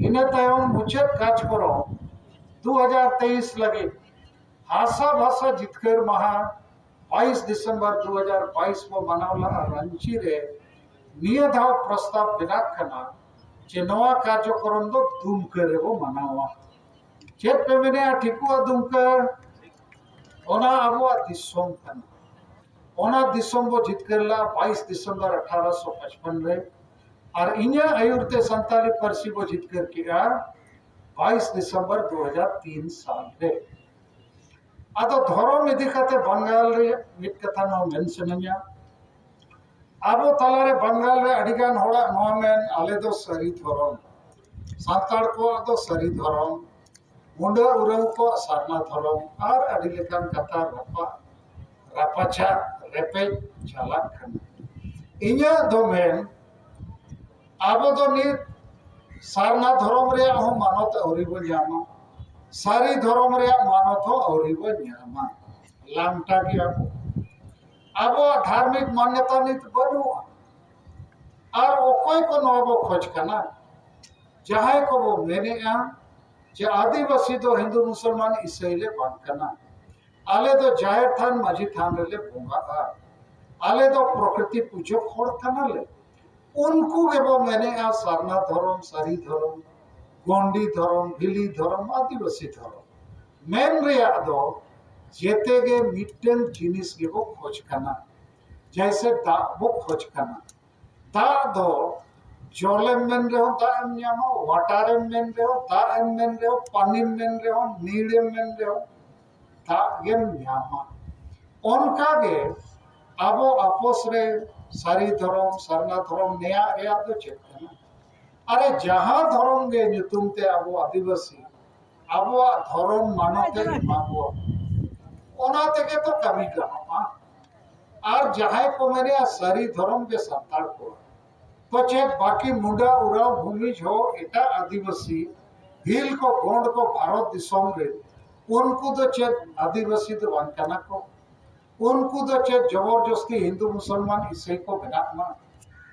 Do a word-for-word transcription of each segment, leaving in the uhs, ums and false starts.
ᱤᱱᱟᱹ ᱛᱟᱭᱚᱢ ᱢᱩᱪᱟᱹᱫ ᱠᱟᱨᱡᱚᱠᱨᱚᱢ ᱫᱩ ᱦᱟᱡᱟᱨ ᱛᱮᱭᱤᱥ ᱞᱟᱹᱜᱤᱫ ᱦᱟᱥᱟ ᱵᱷᱟᱥᱟ ᱡᱤᱛᱠᱟᱹᱨ ᱢᱟᱦᱟ ᱵᱟᱭᱤᱥ ᱰᱤᱥᱮᱢᱵᱚᱨ ᱫᱩ ᱦᱟᱡᱟᱨ ᱵᱟᱭᱤᱥ ᱵᱚ ᱢᱟᱱᱟᱣ ᱞᱟᱜᱼᱟ ᱨᱟᱺᱪᱤ ᱨᱮ᱾ ᱱᱤᱭᱟᱹ ᱫᱷᱟᱣ ᱯᱨᱚᱥᱛᱟᱵ ᱵᱮᱱᱟᱜ ᱠᱟᱱᱟ ᱡᱮ ᱱᱚᱣᱟ ᱠᱟᱨᱡᱚᱠᱨᱚᱢ ᱫᱚ ᱫᱩᱢᱠᱟᱹ ᱨᱮᱵᱚ ᱢᱟᱱᱟᱣᱟ᱾ ᱪᱮᱫ ᱯᱮ ᱢᱮᱱᱮᱜᱼᱟ, ᱴᱷᱤᱠᱚᱜᱼᱟ ᱫᱩᱢᱠᱟᱹ? ᱚᱱᱟ ᱟᱵᱚᱣᱟᱜ ᱫᱤᱥᱚᱢ ᱠᱟᱱᱟ᱾ ᱚᱱᱟ ᱫᱤᱥᱚᱢ ᱵᱚ ᱡᱤᱛᱠᱟᱹᱨ ᱞᱮᱫᱼᱟ ᱵᱟᱭᱤᱥ ᱰᱤᱥᱮᱢᱵᱚᱨ ᱟᱴᱷᱟᱨᱚᱥᱚ ᱯᱟᱸᱪᱯᱟᱱᱱᱚ ᱨᱮ᱾ ᱟᱨ ᱤᱧᱟᱹᱜ ᱟᱹᱭᱩᱨ ᱛᱮ ᱥᱟᱱᱛᱟᱲᱤ ᱯᱟᱹᱨᱥᱤ ᱵᱚ ᱡᱤᱛᱠᱟᱹᱨ ᱠᱮᱜᱼᱟ ᱵᱟᱭᱤᱥ ᱰᱤᱥᱮᱢᱵᱚᱨ ᱫᱩ ᱦᱟᱡᱟᱨ ᱛᱤᱱ ᱥᱟᱞ ᱨᱮ᱾ ᱟᱫᱚ ᱫᱷᱚᱨᱚᱢ ᱤᱫᱤ ᱠᱟᱛᱮ ᱵᱟᱝᱜᱟᱞ ᱨᱮ ᱢᱤᱫ ᱠᱟᱛᱷᱟ ᱱᱚᱣᱟ ᱢᱮᱱ ᱥᱟᱱᱟᱧᱟ᱾ ᱟᱵᱚ ᱛᱟᱞᱟᱨᱮ ᱵᱟᱝᱜᱟᱞ ᱨᱮ ᱟᱹᱰᱤᱜᱟᱱ ᱦᱚᱲᱟᱜ ᱱᱚᱣᱟ ᱢᱮᱱ, ᱟᱞᱮ ᱫᱚ ᱥᱟᱹᱨᱤ ᱫᱷᱚᱨᱚᱢ, ᱥᱟᱱᱛᱟᱲ ᱠᱚᱣᱟᱜ ᱫᱚ ᱥᱟᱹᱨᱤ ᱫᱷᱚᱨᱚᱢ, ᱢᱩᱸᱰᱟᱹ ᱩᱨᱟᱹᱣ ᱠᱚᱣᱟᱜ ᱥᱟᱨᱱᱟ ᱫᱷᱚᱨᱚᱢ, ᱟᱨ ᱟᱹᱰᱤ ᱞᱮᱠᱟᱱ ᱠᱟᱛᱷᱟ ᱨᱟᱯᱟᱜ ᱨᱟᱯᱟᱪᱟᱜ ᱨᱮᱯᱮᱡ ᱪᱟᱞᱟᱜ ᱠᱟᱱᱟ᱾ ᱤᱧᱟᱹᱜ ᱫᱚ ᱢᱮᱱ, ᱟᱵᱚ ᱫᱚ ᱱᱤᱛ ᱥᱟᱨᱱᱟ ᱫᱷᱚᱨᱚᱢ ᱨᱮᱭᱟᱜ ᱦᱚᱸ ᱢᱟᱱᱚᱛ ᱟᱹᱣᱨᱤ ᱵᱚᱱ ᱧᱟᱢᱟ, ᱥᱟᱹᱨᱤ ᱫᱷᱚᱨᱚᱢ ᱨᱮᱭᱟᱜ ᱢᱟᱱᱚᱛ ᱦᱚᱸ ᱟᱹᱣᱨᱤ ᱵᱚᱱ ᱧᱟᱢᱟ᱾ ᱞᱟᱝᱴᱟ ᱜᱮᱭᱟ ᱵᱚ᱾ ᱟᱵᱚᱣᱟᱜ ᱫᱷᱟᱨᱢᱤᱠ ᱢᱟᱱᱭᱚᱛᱟ ᱱᱤᱛ ᱵᱟᱹᱱᱩᱜᱼᱟ᱾ ᱟᱨ ᱚᱠᱚᱭ ᱠᱚ ᱱᱚᱣᱟ ᱵᱚ ᱠᱷᱚᱡᱽ ᱠᱟᱱᱟ? ᱡᱟᱦᱟᱸᱭ ᱠᱚᱵᱚ ᱢᱮᱱᱮᱜᱼᱟ ᱡᱮ ᱟᱹᱫᱤᱵᱟᱹᱥᱤ ᱫᱚ ᱦᱤᱱᱫᱩ ᱢᱩᱥᱚᱞᱢᱟᱱ ᱤᱥᱟᱹᱭ ᱞᱮ ᱵᱟᱝ ᱠᱟᱱᱟ, ᱟᱞᱮ ᱫᱚ ᱡᱟᱦᱮᱨ ᱛᱷᱟᱱ ᱢᱟᱹᱡᱷᱤ ᱛᱷᱟᱱ ᱨᱮᱞᱮ ᱵᱚᱸᱜᱟᱜᱼᱟ, ᱟᱞᱮ ᱫᱚ ᱯᱨᱚᱠᱨᱤᱛᱤ ᱯᱩᱡᱟᱹ ᱦᱚᱲ ᱠᱟᱱᱟᱞᱮ, ᱩᱱᱠᱩ ᱜᱮᱵᱚ ᱢᱮᱱᱮᱜᱼᱟ ᱥᱟᱨᱱᱟ ᱫᱷᱚᱨᱚᱢ, ᱥᱟᱹᱨᱤ ᱫᱷᱚᱨᱚᱢ, ᱜᱚᱱᱰᱤ ᱫᱷᱚᱨᱚᱢ, ᱵᱷᱤᱞᱤ ᱫᱷᱚᱨᱚᱢ, ᱟᱹᱫᱤᱵᱟᱹᱥᱤ ᱫᱷᱚᱨᱚᱢ᱾ ᱢᱮᱱ ᱨᱮᱭᱟᱜ ᱫᱚ ᱡᱮᱛᱮ ᱜᱮ ᱢᱤᱫᱴᱟᱝ ᱡᱤᱱᱤᱥ ᱜᱮᱵᱚ ᱠᱷᱚᱡᱽ ᱠᱟᱱᱟ, ᱡᱮᱭᱥᱮ ᱫᱟᱜ ᱵᱚ ᱠᱷᱚᱡᱽ ᱠᱟᱱᱟ᱾ ᱫᱟᱜ ᱫᱚ ᱡᱚᱞᱮᱢ ᱢᱮᱱ ᱨᱮᱦᱚᱸ ᱫᱟᱜ ᱮᱢ ᱧᱟᱢᱟ, ᱣᱟᱴᱟᱨᱮᱢ ᱢᱮᱱ ᱨᱮᱦᱚᱸ, ᱫᱟᱜ ᱮᱢ ᱢᱮᱱ ᱨᱮᱦᱚᱸ, ᱯᱟᱱᱤᱢ ᱢᱮᱱ ᱨᱮᱦᱚᱸ, ᱱᱤᱲᱮᱢ ᱢᱮᱱ ᱨᱮᱦᱚᱸ, ᱫᱟᱜ ᱜᱮᱢ ᱧᱟᱢᱟ᱾ ᱚᱱᱠᱟᱜᱮ ᱟᱵᱚ ᱟᱯᱚᱥ ᱨᱮ ᱥᱟᱹᱨᱤ ᱫᱷᱚᱨᱚᱢ, ᱥᱟᱨᱱᱟ ᱫᱷᱚᱨᱚᱢ ᱱᱮᱭᱟᱜ ᱨᱮᱭᱟᱜ ᱫᱚ ᱪᱮᱫ ᱠᱟᱱᱟ? ᱟᱨᱮ ᱡᱟᱦᱟᱸ ᱫᱷᱚᱨᱚᱢ ᱜᱮ ᱧᱩᱛᱩᱢ ᱛᱮ ᱟᱵᱚ ᱟᱹᱫᱤᱵᱟᱹᱥᱤ ᱟᱵᱚᱣᱟᱜ ᱫᱷᱚᱨᱚᱢ ᱢᱟᱱᱚᱛ ᱮ ᱮᱢᱟ ᱵᱚᱱ, ᱚᱱᱟ ᱛᱮᱜᱮ ᱛᱚ ᱠᱟᱹᱢᱤ ᱜᱟᱱᱚᱜᱼᱟ᱾ ᱟᱨ ᱡᱟᱦᱟᱸᱭ ᱠᱚ ᱢᱮᱱᱮᱜᱼᱟ ᱥᱟᱹᱨᱤ ᱫᱷᱚᱨᱚᱢ ᱜᱮ ᱥᱟᱱᱛᱟᱲ ᱠᱚᱣᱟᱜ, ᱛᱚ ᱪᱮᱫ ᱵᱟᱹᱠᱤ ᱢᱩᱸᱰᱟ, ᱩᱨᱟᱣ, ᱵᱷᱩᱢᱤᱡᱽ ᱦᱚᱸ ᱮᱴᱟᱜ ᱟᱹᱫᱤᱵᱟᱹᱥᱤ, ᱵᱷᱤᱞ ᱠᱚ, ᱜᱚᱸᱰ ᱠᱚ ᱵᱷᱟᱨᱚᱛ ᱫᱤᱥᱚᱢ ᱨᱮ, ᱩᱱᱠᱩ ᱫᱚ ᱪᱮᱫ ᱟᱹᱫᱤᱵᱟᱹᱥᱤ ᱫᱚ ᱵᱟᱝ ᱠᱟᱱᱟ ᱠᱚ? ᱩᱱᱠᱩ ᱫᱚ ᱪᱮᱫ ᱡᱚᱵᱚᱨ ᱡᱚᱥᱛᱤ ᱦᱤᱱᱫᱩ ᱢᱩᱥᱚᱞᱢᱟᱱ ᱤᱥᱟᱹᱭ ᱠᱚ ᱵᱮᱱᱟᱜ ᱢᱟ?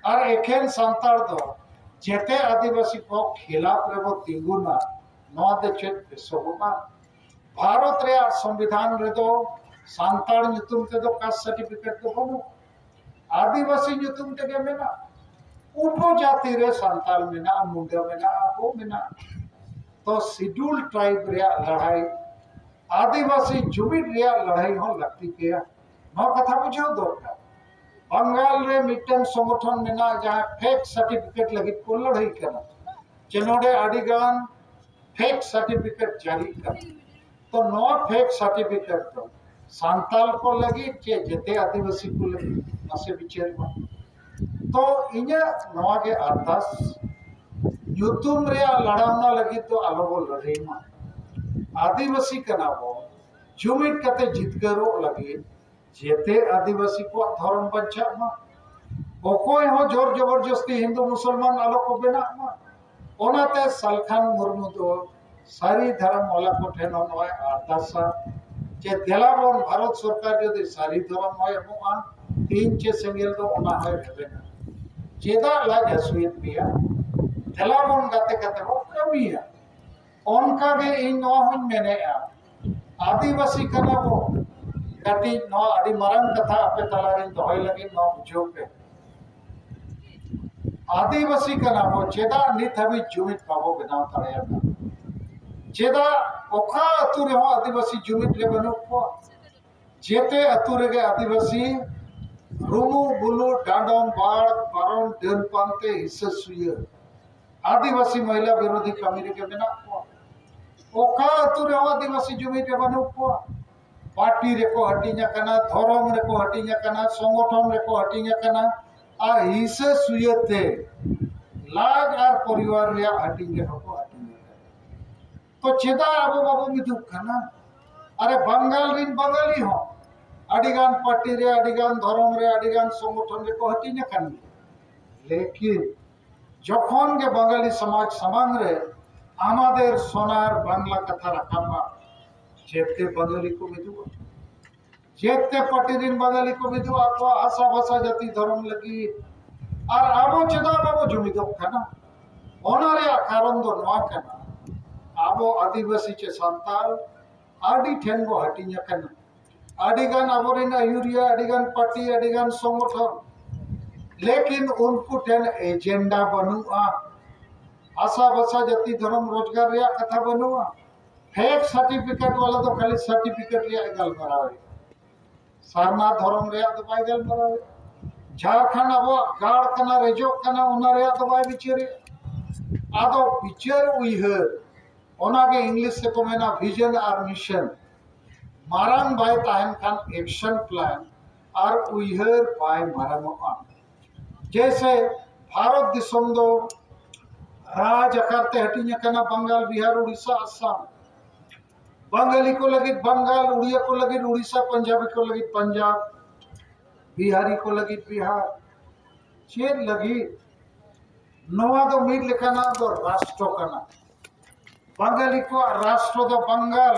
ᱟᱨ ᱮᱠᱷᱮᱱ ᱥᱟᱱᱛᱟᱲ ᱫᱚ ᱡᱮᱛᱮ ᱟᱹᱫᱤᱵᱟᱹᱥᱤ ᱠᱚ ᱠᱷᱤᱞᱟᱯ ᱨᱮᱵᱚ ᱛᱤᱸᱜᱩᱱᱟ, ᱱᱚᱣᱟ ᱫᱚ ᱪᱮᱫ ᱵᱮᱥᱚᱜᱚᱜᱼᱟ? ᱵᱷᱟᱨᱚᱛ ᱨᱮᱭᱟᱜ ᱥᱚᱝᱵᱤᱫᱷᱟᱱ ᱨᱮᱫᱚ ᱥᱟᱱᱛᱟᱲ ᱧᱩᱛᱩᱢ ᱛᱮᱫᱚ ᱠᱟᱥᱴ ᱥᱟᱨᱴᱤᱯᱷᱤᱠᱮᱴ ᱫᱚ ᱵᱟᱹᱱᱩᱜ, ᱟᱹᱫᱤᱵᱟᱹᱥᱤ ᱧᱩᱛᱩᱢ ᱛᱮᱜᱮ ᱢᱮᱱᱟᱜ᱾ ᱩᱯᱚᱡᱟᱛᱤ ᱨᱮ ᱥᱟᱱᱛᱟᱲ ᱢᱮᱱᱟᱜᱼᱟ, ᱢᱩᱱᱰᱟ ᱢᱮᱱᱟᱜᱼᱟ, ᱟᱵᱚ ᱢᱮᱱᱟᱜᱼᱟ᱾ ᱛᱚ ᱥᱤᱰᱩᱞ ᱴᱨᱟᱭᱤᱵ ᱨᱮᱭᱟᱜ ᱞᱟᱹᱲᱦᱟᱹᱭ, ᱟᱹᱫᱤᱵᱟᱹᱥᱤ ᱡᱩᱢᱤᱫ ᱨᱮᱭᱟᱜ ᱞᱟᱹᱲᱦᱟᱹᱭ ᱦᱚᱸ ᱞᱟᱹᱠᱛᱤ ᱜᱮᱭᱟ᱾ ᱱᱚᱣᱟ ᱠᱟᱛᱷᱟ ᱵᱩᱡᱷᱟᱹᱣ ᱫᱚᱨᱠᱟᱨ᱾ ᱵᱟᱝᱜᱟᱞ ᱨᱮ ᱢᱤᱫᱴᱟᱝ ᱥᱚᱝᱜᱚᱴᱷᱚᱱ ᱢᱮᱱᱟᱜᱼᱟ, ᱡᱟᱦᱟᱸ ᱯᱷᱮᱠ ᱥᱟᱨᱴᱤᱯᱷᱤᱠᱮᱴ ᱞᱟᱹᱜᱤᱫ ᱠᱚ ᱞᱟᱹᱲᱦᱟᱹᱭ ᱠᱟᱱᱟ, ᱡᱮ ᱱᱚᱰᱮ ᱟᱹᱰᱤ ᱜᱟᱱ ᱯᱷᱮᱠ ᱥᱟᱨᱴᱤᱯᱷᱤᱠᱮᱴ ᱡᱟᱹᱨᱤᱜ ᱠᱟᱱᱟ᱾ ᱛᱚ ᱱᱚᱣᱟ ᱯᱷᱮᱠ ᱥᱟᱨᱴᱤᱯᱷᱤᱠᱮᱴ ᱫᱚ ᱥᱟᱱᱛᱟᱞ ᱠᱚ ᱞᱟᱹᱜᱤᱫ ᱪᱮ ᱡᱮᱛᱮ ᱟᱹᱫᱤᱵᱟᱹᱥᱤ ᱠᱚ ᱞᱟᱹᱜᱤᱫ? ᱢᱟᱥᱮ ᱵᱤᱪᱟᱹᱨ ᱢᱟ᱾ ᱛᱚ ᱤᱧᱟᱹᱜ ᱱᱚᱣᱟ ᱜᱮ ᱟᱨᱫᱟᱥ, ᱧᱩᱛᱩᱢ ᱨᱮᱭᱟᱜ ᱞᱟᱲᱟᱣᱱᱟ ᱞᱟᱹᱜᱤᱫ ᱫᱚ ᱟᱞᱚ ᱵᱚ ᱞᱟᱹᱲᱦᱟᱹᱭ ᱢᱟ᱾ ᱟᱹᱫᱤᱵᱟᱹᱥᱤ ᱠᱟᱱᱟ ᱵᱚ, ᱡᱩᱢᱤᱫ ᱠᱟᱛᱮ ᱡᱤᱛᱠᱟᱹᱨᱚᱜ ᱞᱟᱹᱜᱤᱫ ᱡᱮᱛᱮ ᱟᱹᱫᱤᱵᱟᱹᱥᱤ ᱠᱚᱣᱟᱜ ᱫᱷᱚᱨᱚᱢ ᱵᱟᱧᱪᱟᱜ ᱢᱟ᱾ ᱚᱠᱚᱭ ᱦᱚᱸ ᱡᱳᱨ ᱡᱚᱵᱚᱨᱡᱚᱥᱛᱤ ᱦᱤᱱᱫᱩ ᱢᱩᱥᱚᱞᱢᱟᱱ ᱟᱞᱚ ᱠᱚ ᱵᱮᱱᱟᱜ ᱢᱟ᱾ ᱚᱱᱟᱛᱮ ᱥᱟᱞᱠᱷᱟᱱ ᱢᱩᱨᱢᱩ ᱫᱚ ᱥᱟᱹᱨᱤ ᱫᱷᱚᱨᱚᱢ ᱵᱟᱞᱟ ᱠᱚ ᱴᱷᱮᱱ ᱦᱚᱸ ᱱᱚᱣᱟᱭ ᱟᱨᱫᱟᱥᱟ ᱡᱮ ᱫᱮᱞᱟ ᱵᱚᱱ, ᱵᱷᱟᱨᱚᱛ ᱥᱚᱨᱠᱟᱨ ᱡᱩᱫᱤ ᱥᱟᱹᱨᱤ ᱫᱷᱚᱨᱚᱢ ᱦᱚᱸᱭ ᱮᱢᱚᱜᱼᱟ, ᱤᱧ ᱪᱮ ᱥᱮᱸᱜᱮᱞ ᱫᱚ ᱚᱱᱟ ᱦᱚᱸᱭ ᱨᱮᱵᱮᱱᱟ᱾ ᱪᱮᱫᱟᱜ ᱞᱟᱡ ᱦᱟᱹᱥᱩᱭᱮᱫ ᱯᱮᱭᱟ? ᱫᱮᱞᱟ ᱵᱚᱱ ᱜᱟᱛᱮ ᱠᱟᱛᱮ ᱵᱚᱱ ᱠᱟᱹᱢᱤᱭᱟ᱾ ᱚᱱᱠᱟ ᱜᱮ ᱤᱧ ᱱᱚᱣᱟ ᱦᱚᱸᱧ ᱢᱮᱱᱮᱫᱼᱟ, ᱟᱹᱫᱤᱵᱟᱹᱥᱤ ᱠᱟᱱᱟ ᱵᱚ, ᱠᱟᱹᱴᱤᱡ ᱱᱚᱣᱟ ᱟᱹᱰᱤ ᱢᱟᱨᱟᱝ ᱠᱟᱛᱷᱟ ᱟᱯᱮ ᱛᱟᱞᱟᱨᱤᱧ ᱫᱚᱦᱚᱭ ᱞᱟᱹᱜᱤᱫ, ᱱᱚᱣᱟ ᱵᱩᱡᱷᱟᱹᱣ ᱯᱮ᱾ ᱟᱹᱫᱤᱵᱟᱹᱥᱤ ᱠᱟᱱᱟ ᱵᱚ, ᱪᱮᱫᱟᱜ ᱱᱤᱛ ᱦᱟᱹᱵᱤᱡ ᱡᱩᱢᱤᱫ ᱵᱟᱵᱚ ᱵᱮᱱᱟᱣ ᱫᱟᱲᱮᱭᱟᱫᱟ? ᱪᱮᱫᱟᱜ ᱚᱠᱟ ᱟᱹᱛᱩ ᱨᱮᱦᱚᱸ ᱟᱹᱫᱤᱵᱟᱹᱥᱤ ᱡᱩᱢᱤᱫ ᱨᱮ ᱵᱟᱹᱱᱩᱜ ᱠᱚᱣᱟ? ᱡᱮᱛᱮ ᱟᱹᱛᱩ ᱨᱮᱜᱮ ᱟᱹᱫᱤᱵᱟᱹᱥᱤ ᱨᱩᱢᱩ ᱵᱩᱞᱩ, ᱰᱟᱸᱰᱚᱢ ᱵᱟᱲ ᱯᱟᱨᱚᱢ, ᱰᱟᱹᱱ ᱯᱟᱱᱛᱮ, ᱦᱤᱥᱟᱹ ᱥᱩᱭᱟᱹ, ᱟᱹᱫᱤᱵᱟᱹᱥᱤ ᱢᱚᱦᱤᱞᱟ ᱵᱤᱨᱳᱫᱷᱤ ᱠᱟᱹᱢᱤ ᱨᱮᱜᱮ ᱢᱮᱱᱟᱜ ᱠᱚᱣᱟ᱾ ᱚᱠᱟ ᱟᱹᱛᱩ ᱨᱮᱦᱚᱸ ᱟᱹᱫᱤᱵᱟᱹᱥᱤ ᱡᱩᱢᱤᱫ ᱨᱮ ᱵᱟᱹᱱᱩᱜ ᱠᱚᱣᱟ᱾ ᱯᱟᱨᱴᱤ ᱨᱮᱠᱚ ᱦᱟᱹᱴᱤᱧ ᱟᱠᱟᱱᱟ, ᱫᱷᱚᱨᱚᱢ ᱨᱮᱠᱚ ᱦᱟᱹᱴᱤᱧ ᱟᱠᱟᱱᱟ, ᱥᱚᱝᱜᱚᱴᱷᱚᱱ ᱨᱮᱠᱚ ᱦᱟᱹᱴᱤᱧ ᱟᱠᱟᱱᱟ, ᱟᱨ ᱦᱤᱥᱟᱹ ᱥᱩᱭᱟᱹ ᱛᱮ ᱞᱟᱡ ᱟᱨ ᱯᱚᱨᱤᱵᱟᱨ ᱨᱮᱭᱟᱜ ᱦᱟᱹᱴᱤᱧ ᱨᱮᱦᱚᱸ ᱠᱚ ᱦᱟᱹᱴᱤᱧ ᱟᱠᱟᱱᱟ᱾ ᱛᱚ ᱪᱮᱫᱟᱜ ᱟᱵᱚ ᱵᱟᱵᱚ ᱢᱤᱫᱚᱜ ᱠᱟᱱᱟ? ᱟᱨᱮ ᱵᱟᱝᱜᱟᱞ ᱨᱤᱱ ᱵᱟᱝᱜᱟᱞᱤ ᱦᱚᱸ ᱟᱹᱰᱤ ᱜᱟᱱ ᱯᱟᱨᱴᱤ ᱨᱮ, ᱟᱹᱰᱤ ᱜᱟᱱ ᱫᱷᱚᱨᱚᱢ ᱨᱮ, ᱟᱹᱰᱤ ᱜᱟᱱ ᱥᱚᱝᱜᱚᱴᱷᱚᱱ ᱨᱮᱠᱚ ᱦᱟᱹᱴᱤᱧ ᱟᱠᱟᱱ ᱜᱮᱭᱟ᱾ ᱞᱮᱠᱤᱱ ᱡᱚᱠᱷᱚᱱ ᱜᱮ ᱵᱟᱝᱜᱟᱞᱤ ᱥᱚᱢᱟᱡᱽ ᱥᱟᱢᱟᱝ ᱨᱮ ᱟᱢᱟᱫᱮᱨ ᱥᱳᱱᱟᱨ ᱵᱟᱝᱞᱟ ᱠᱟᱛᱷᱟ ᱨᱟᱠᱟᱵᱼᱟ, ᱡᱮᱛᱮ ᱵᱟᱝᱜᱟᱞᱤ ᱠᱚ ᱢᱤᱫᱚᱜᱼᱟ, ᱡᱮᱛᱮ ᱯᱟᱨᱴᱤ ᱨᱤᱱ ᱵᱟᱝᱜᱟᱞᱤ ᱠᱚ ᱢᱤᱫᱚᱜᱼᱟ ᱟᱠᱚᱣᱟᱜ ᱦᱟᱥᱟ, ᱵᱷᱟᱥᱟ, ᱡᱟᱹᱛᱤ, ᱫᱷᱚᱨᱚᱢ ᱞᱟᱹᱜᱤᱫ᱾ ᱟᱨ ᱟᱵᱚ ᱪᱮᱫᱟᱜ ᱵᱟᱵᱚ ᱡᱩᱢᱤᱫᱚᱜ ᱠᱟᱱᱟ? ᱚᱱᱟ ᱨᱮᱭᱟᱜ ᱠᱟᱨᱚᱱ ᱫᱚ ᱱᱚᱣᱟ ᱠᱟᱱᱟ, ᱟᱵᱚ ᱟᱹᱫᱤᱵᱟᱹᱥᱤ ᱪᱮ ᱥᱟᱱᱛᱟᱲ ᱟᱹᱰᱤ ᱴᱷᱮᱱ ᱵᱚ ᱦᱟᱹᱴᱤᱧ ᱟᱠᱟᱱᱟ᱾ ᱟᱹᱰᱤ ᱜᱟᱱ ᱟᱵᱚᱨᱮᱱ ᱟᱹᱭᱩᱨᱤᱭᱟᱹ, ᱟᱹᱰᱤ ᱜᱟᱱ ᱯᱟᱨᱴᱤ, ᱟᱹᱰᱤ ᱜᱟᱱ ᱥᱚᱝᱜᱚᱴᱷᱚᱱ, ᱞᱮᱠᱤᱱ ᱩᱱᱠᱩ ᱴᱷᱮᱱ ᱮᱡᱮᱱᱰᱟ ᱵᱟᱹᱱᱩᱜᱼᱟ᱾ ᱵᱷᱟᱥᱟ, ᱵᱷᱟᱥᱟ, ᱡᱟᱹᱛᱤ, ᱫᱷᱚᱨᱚᱢ, ᱨᱳᱡᱽᱜᱟᱨ ᱨᱮᱭᱟᱜ ᱠᱟᱛᱷᱟ ᱵᱟᱹᱱᱩᱜᱼᱟ᱾ ᱯᱷᱮᱠ ᱥᱟᱨᱴᱤᱯᱷᱤᱠᱮᱴ ᱵᱟᱞᱟ ᱫᱚ ᱠᱷᱟᱹᱞᱤ ᱥᱟᱨᱴᱤᱯᱷᱤᱠᱮᱴ ᱨᱮᱭᱟᱜ ᱮ ᱜᱟᱞᱢᱟᱨᱟᱣᱮᱫᱟ᱾ ᱥᱟᱨᱱᱟ ᱫᱷᱚᱨᱚᱢ ᱨᱮᱭᱟᱜ ᱫᱚ ᱵᱟᱭ ᱜᱟᱞᱢᱟᱨᱟᱣᱮᱫ᱾ ᱡᱷᱟᱲᱠᱷᱚᱸᱰ ᱟᱵᱚᱣᱟᱜ ᱜᱟᱲ ᱠᱟᱱᱟ, ᱨᱮᱡᱚᱜ ᱠᱟᱱᱟ, ᱚᱱᱟ ᱨᱮᱭᱟᱜ ᱫᱚ ᱵᱟᱭ ᱵᱤᱪᱟᱹᱨᱮᱫ᱾ ᱟᱫᱚ ᱵᱤᱪᱟᱹᱨ ᱩᱭᱦᱟᱹᱨ, ᱚᱱᱟᱜᱮ ᱤᱝᱞᱤᱥ ᱛᱮᱠᱚ ᱢᱮᱱᱟ ᱵᱷᱤᱡᱚᱱ ᱟᱨ ᱢᱤᱥᱚᱱ᱾ ᱢᱟᱨᱟᱝ ᱵᱟᱭ ᱛᱟᱦᱮᱱ ᱠᱷᱟᱱ ᱮᱠᱥᱚᱱ ᱯᱞᱟᱱ ᱟᱨ ᱩᱭᱦᱟᱹᱨ ᱵᱟᱭ ᱢᱟᱨᱟᱝᱚᱜᱼᱟ᱾ ᱡᱮᱭᱥᱮ ᱵᱷᱟᱨᱚᱛ ᱫᱤᱥᱚᱢ ᱫᱚ ᱨᱟᱡᱽ ᱟᱠᱟᱨ ᱛᱮ ᱦᱟᱹᱴᱤᱧ ᱟᱠᱟᱱᱟ, ᱵᱟᱝᱜᱟᱞ, ᱵᱤᱦᱟᱨ, ᱩᱲᱤᱥᱥᱟ, ᱟᱥᱟᱢ᱾ ᱵᱟᱝᱜᱟᱞᱤ ᱠᱚ ᱞᱟᱹᱜᱤᱫ ᱵᱟᱝᱜᱟᱞ, ᱩᱲᱤᱭᱟ ᱠᱚ ᱞᱟᱹᱜᱤᱫ ᱩᱲᱤᱥᱥᱟ, ᱯᱟᱧᱡᱟᱵᱤ ᱠᱚ ᱞᱟᱹᱜᱤᱫ ᱯᱟᱧᱡᱟᱵ, ᱵᱤᱦᱟᱨᱤ ᱠᱚ ᱞᱟᱹᱜᱤᱫ ᱵᱤᱦᱟᱨ᱾ ᱪᱮᱫ ᱞᱟᱹᱜᱤᱫ? ᱱᱚᱣᱟ ᱫᱚ ᱢᱤᱫ ᱞᱮᱠᱟᱱᱟᱜ ᱫᱚ ᱨᱟᱥᱴᱨᱚ ᱠᱟᱱᱟ᱾ ᱵᱟᱝᱜᱟᱞᱤ ᱠᱚᱣᱟᱜ ᱨᱟᱥᱴᱨᱚ ᱫᱚ ᱵᱟᱝᱜᱟᱞ,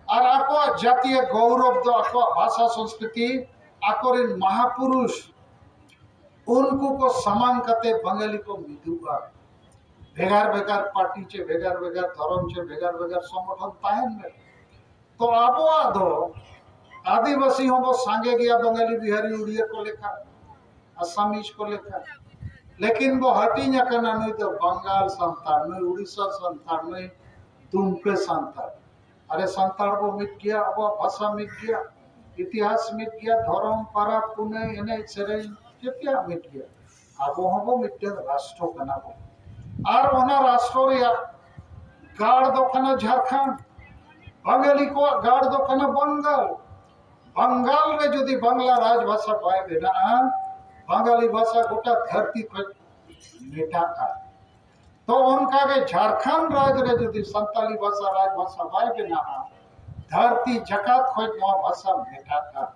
ᱟᱨ ᱟᱠᱚᱣᱟᱜ ᱡᱟᱹᱛᱤᱭᱟᱹ ᱜᱚᱣᱨᱚᱵ ᱫᱚ ᱟᱠᱚᱣᱟᱜ ᱵᱷᱟᱥᱟ ᱥᱚᱝᱥᱠᱨᱤᱛᱤ, ᱟᱠᱚᱨᱮᱱ ᱢᱟᱦᱟᱯᱩᱨᱩᱥ, ᱩᱱᱠᱩ ᱠᱚ ᱥᱟᱢᱟᱝ ᱠᱟᱛᱮ ᱵᱟᱝᱜᱟᱞᱤ ᱠᱚ ᱢᱤᱫᱩᱜᱼᱟ᱾ ᱵᱷᱮᱜᱟᱨ ᱵᱷᱮᱜᱟᱨ ᱯᱟᱨᱴᱤ ᱪᱮ ᱵᱷᱮᱜᱟᱨ ᱵᱷᱮᱜᱟᱨ ᱫᱷᱚᱨᱚᱢ ᱪᱮ ᱵᱷᱮᱜᱟᱨ ᱵᱷᱮᱜᱟᱨ ᱥᱚᱝᱜᱚᱴᱷᱚᱱ ᱛᱟᱦᱮᱱ ᱨᱮ, ᱛᱚ ᱟᱵᱚᱣᱟᱜ ᱫᱚ ᱟᱹᱫᱤᱵᱟᱹᱥᱤ ᱦᱚᱸᱵᱚ ᱥᱟᱸᱜᱮ ᱜᱮᱭᱟ, ᱵᱟᱝᱜᱟᱞᱤ, ᱵᱤᱦᱟᱨᱤ, ᱩᱲᱤᱭᱟ ᱠᱚ ᱞᱮᱠᱟ, ᱟᱥᱟᱢᱤᱡ ᱠᱚ ᱞᱮᱠᱟ, ᱞᱮᱠᱤᱱ ᱵᱚ ᱦᱟᱹᱴᱤᱧ ᱟᱠᱟᱱᱟ᱾ ᱱᱩᱭ ᱫᱚ ᱵᱟᱝᱜᱟᱞ ᱥᱟᱱᱛᱟᱲ, ᱱᱩᱭ ᱩᱲᱤᱥᱥᱟ ᱥᱟᱱᱛᱟᱲ, ᱱᱩᱭ ᱫᱩᱢᱠᱟᱹ ᱥᱟᱱᱛᱟᱲ᱾ ᱟᱨᱮ, ᱥᱟᱱᱛᱟᱲ ᱵᱚ ᱢᱤᱫ ᱜᱮᱭᱟ, ᱟᱵᱚᱣᱟᱜ ᱵᱷᱟᱥᱟ ᱢᱤᱫ ᱜᱮᱭᱟ, ᱤᱛᱤᱦᱟᱥ ᱢᱤᱫ ᱜᱮᱭᱟ, ᱫᱷᱚᱨᱚᱢ, ᱯᱟᱨᱟᱵᱽ, ᱯᱩᱱᱟᱹᱭ, ᱮᱱᱮᱡ ᱥᱮᱨᱮᱧ, ᱡᱚᱛᱚᱣᱟᱜ ᱢᱤᱫ ᱜᱮᱭᱟ᱾ ᱟᱵᱚ ᱦᱚᱸᱵᱚ ᱢᱤᱫᱴᱟᱝ ᱨᱟᱥᱴᱨᱚ ᱠᱟᱱᱟ ᱵᱚ᱾ ᱟᱨ ᱚᱱᱟ ᱨᱟᱥᱴᱨᱚ ᱨᱮᱭᱟᱜ ᱜᱟᱲ ᱫᱚ ᱠᱟᱱᱟ ᱡᱷᱟᱲᱠᱷᱚᱸᱰ, ᱵᱟᱝᱜᱟᱞᱤ ᱠᱚᱣᱟᱜ ᱜᱟᱲ ᱫᱚ ᱠᱟᱱᱟ ᱵᱟᱝᱜᱟᱞ᱾ ᱵᱟᱝᱜᱟᱞ ᱨᱮ ᱡᱩᱫᱤ ᱵᱟᱝᱞᱟ ᱨᱟᱡᱽ ᱵᱷᱟᱥᱟ ᱵᱟᱭ ᱵᱮᱱᱟᱜᱼᱟ, ᱵᱟᱝᱜᱟᱞᱤ ᱵᱷᱟᱥᱟ ᱜᱚᱴᱟ ᱫᱷᱟᱹᱨᱛᱤ ᱠᱷᱚᱱ ᱢᱮᱴᱟᱜᱼᱟ᱾ ᱛᱚ ᱚᱱᱠᱟᱜᱮ ᱡᱷᱟᱲᱠᱷᱚᱸᱰ ᱨᱟᱡᱽ ᱨᱮ ᱡᱩᱫᱤ ᱥᱟᱱᱛᱟᱞᱤ ᱵᱷᱟᱥᱟ ᱨᱟᱡᱽ ᱵᱷᱟᱥᱟ ᱵᱟᱭ ᱵᱮᱱᱟᱜᱼᱟ, ᱫᱷᱟᱹᱨᱛᱤ ᱡᱟᱠᱟᱛ ᱠᱷᱚᱱ ᱱᱚᱣᱟ ᱵᱷᱟᱥᱟ ᱢᱮᱴᱟᱜᱼᱟ᱾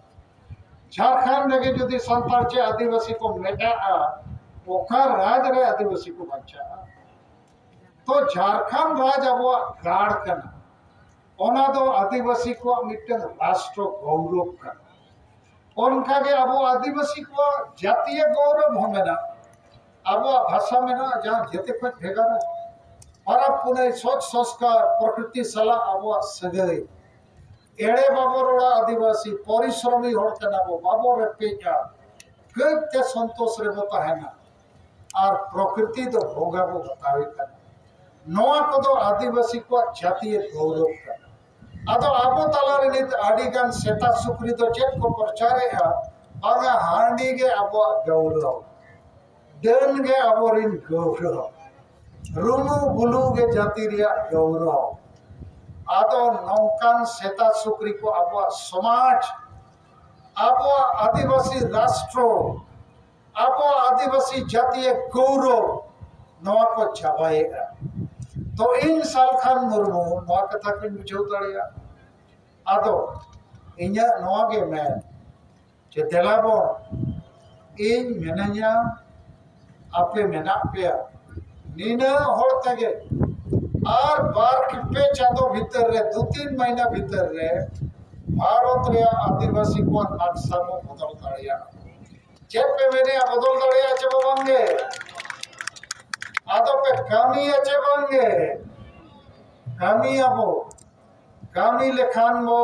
ᱡᱷᱟᱲᱠᱷᱚᱸᱰ ᱨᱮᱜᱮ ᱡᱩᱫᱤ ᱥᱟᱱᱛᱟᱲ ᱪᱮ ᱟᱹᱫᱤᱵᱟᱹᱥᱤ ᱠᱚ ᱢᱮᱴᱟᱜᱼᱟ, ᱚᱠᱟ ᱨᱟᱡᱽ ᱨᱮ ᱟᱹᱫᱤᱵᱟᱹᱥᱤ ᱠᱚ ᱵᱟᱧᱪᱟᱜᱼᱟ? ᱛᱚ ᱡᱷᱟᱲᱠᱷᱚᱸᱰ ᱨᱟᱡᱽ ᱟᱵᱚᱣᱟᱜ ᱜᱟᱲ ᱠᱟᱱᱟ, ᱚᱱᱟ ᱫᱚ ᱟᱹᱫᱤᱵᱟᱹᱥᱤ ᱠᱚᱣᱟᱜ ᱢᱤᱫᱴᱟᱝ ᱨᱟᱥᱴᱨᱚ ᱜᱚᱣᱨᱚᱵ ᱠᱟᱱᱟ᱾ ᱚᱱᱠᱟᱜᱮ ᱟᱵᱚ ᱟᱹᱫᱤᱵᱟᱹᱥᱤ ᱠᱚᱣᱟᱜ ᱡᱟᱹᱛᱤᱭᱟᱹ ᱜᱚᱨᱚᱵᱽ ᱦᱚᱸ ᱢᱮᱱᱟᱜᱼᱟ᱾ ᱟᱵᱚᱣᱟᱜ ᱵᱷᱟᱥᱟ ᱢᱮᱱᱟᱜᱼᱟ, ᱡᱟᱦᱟᱸ ᱡᱮᱛᱮ ᱠᱷᱚᱱ ᱵᱷᱮᱜᱟᱨᱟ᱾ ᱯᱚᱨᱚᱵᱽ ᱯᱩᱱᱟᱹᱭ, ᱥᱚᱪ ᱥᱚᱥᱠᱟᱨ, ᱯᱨᱚᱠᱨᱤᱛᱤ ᱥᱟᱞᱟᱜ ᱟᱵᱚᱣᱟᱜ ᱥᱟᱹᱜᱟᱹᱭ᱾ ᱮᱲᱮ ᱵᱟᱵᱚ ᱨᱚᱲᱟ, ᱟᱹᱫᱤᱵᱟᱹᱥᱤ ᱯᱚᱨᱤᱥᱨᱚᱢᱤ ᱦᱚᱲ ᱠᱟᱱᱟ ᱵᱚ, ᱵᱟᱵᱚ ᱨᱮᱯᱮᱡᱼᱟ, ᱠᱟᱹᱡ ᱛᱮ ᱥᱚᱱᱛᱳᱥ ᱨᱮᱵᱚ ᱛᱟᱦᱮᱱᱟ᱾ ᱟᱨ ᱯᱨᱚᱠᱨᱤᱛᱤ ᱫᱚ ᱵᱚᱸᱜᱟ ᱵᱚ ᱵᱟᱛᱟᱣᱮ ᱠᱟᱱᱟ᱾ ᱱᱚᱣᱟ ᱠᱚᱫᱚ ᱟᱹᱫᱤᱵᱟᱹᱥᱤ ᱠᱚᱣᱟᱜ ᱡᱟᱹᱛᱤᱭᱟᱹ ᱜᱚᱨᱚᱵᱽ ᱠᱟᱱᱟ᱾ ᱟᱫᱚ ᱟᱵᱚ ᱛᱟᱞᱟᱨᱮ ᱱᱤᱛ ᱟᱹᱰᱤ ᱜᱟᱱ ᱥᱮᱛᱟ ᱥᱩᱠᱨᱤ ᱫᱚ ᱪᱮᱫ ᱠᱚ ᱯᱨᱚᱪᱟᱨᱮᱜᱼᱟ? ᱵᱟᱝᱟ, ᱦᱟᱺᱰᱤ ᱜᱮ ᱟᱵᱚᱣᱟᱜ ᱜᱚᱨᱚᱵᱽ, ᱰᱟᱹᱱ ᱜᱮ ᱟᱵᱚᱨᱤᱱ ᱜᱚᱨᱚᱵᱽ, ᱨᱩᱢᱩ ᱵᱩᱞᱩ ᱜᱮ ᱡᱟᱹᱛᱤ ᱨᱮᱭᱟᱜ ᱜᱚᱨᱚᱵᱽ᱾ ᱟᱫᱚ ᱱᱚᱝᱠᱟᱱ ᱥᱮᱛᱟ ᱥᱩᱠᱨᱤ ᱠᱚ ᱟᱵᱚᱣᱟᱜ ᱥᱚᱢᱟᱡᱽ, ᱟᱵᱚᱣᱟᱜ ᱟᱹᱫᱤᱵᱟᱹᱥᱤ ᱨᱟᱥᱴᱨᱚ, ᱟᱵᱚᱣᱟᱜ ᱟᱹᱫᱤᱵᱟᱹᱥᱤ ᱡᱟᱹᱛᱤᱭᱟᱹ ᱜᱚᱨᱚᱵᱽ, ᱱᱚᱣᱟ ᱠᱚ ᱪᱟᱵᱟᱭᱮᱫᱼᱟ᱾ ᱛᱚ ᱤᱧ ᱥᱟᱞᱠᱷᱟᱱ ᱢᱩᱨᱢᱩ ᱱᱚᱣᱟ ᱠᱟᱛᱷᱟ ᱠᱚᱧ ᱵᱩᱡᱷᱟᱹᱣ ᱫᱟᱲᱮᱭᱟᱜᱼᱟ᱾ ᱟᱫᱚ ᱤᱧᱟᱹᱜ ᱱᱚᱣᱟ ᱜᱮ ᱢᱮᱱ, ᱡᱮ ᱫᱮᱞᱟ ᱵᱚᱱ, ᱤᱧ ᱢᱮᱱᱟᱹᱧᱟ, ᱟᱯᱮ ᱢᱮᱱᱟᱜ ᱯᱮᱭᱟ, ᱱᱤᱱᱟᱹᱜ ᱦᱚᱲ ᱛᱮᱜᱮ ᱟᱨ ᱵᱟᱨ ᱯᱮ ᱪᱟᱸᱫᱚ ᱵᱷᱤᱛᱟᱹᱨ ᱨᱮ, ᱫᱩ ᱛᱤᱱ ᱢᱟᱹᱦᱱᱟᱹ ᱵᱷᱤᱛᱟᱹᱨ ᱨᱮ ᱵᱷᱟᱨᱚᱛ ᱨᱮᱭᱟᱜ ᱟᱹᱫᱤᱵᱟᱹᱥᱤ ᱠᱚᱣᱟᱜ ᱱᱟᱠᱥᱟ ᱵᱚ ᱵᱚᱫᱚᱞ ᱫᱟᱲᱮᱭᱟᱜᱼᱟ᱾ ᱪᱮᱫ ᱯᱮ ᱢᱮᱱᱮᱜᱼᱟ, ᱵᱚᱫᱚᱞ ᱫᱟᱲᱮᱭᱟᱜᱼᱟ ᱪᱮ ᱵᱟᱝ ᱜᱮ? ᱟᱫᱚ ᱯᱮ ᱠᱟᱹᱢᱤᱭᱟ ᱪᱮ ᱵᱟᱝ ᱜᱮ? ᱠᱟᱹᱢᱤᱭᱟᱵᱚ᱾ ᱠᱟᱹᱢᱤ ᱞᱮᱠᱷᱟᱱ ᱵᱚ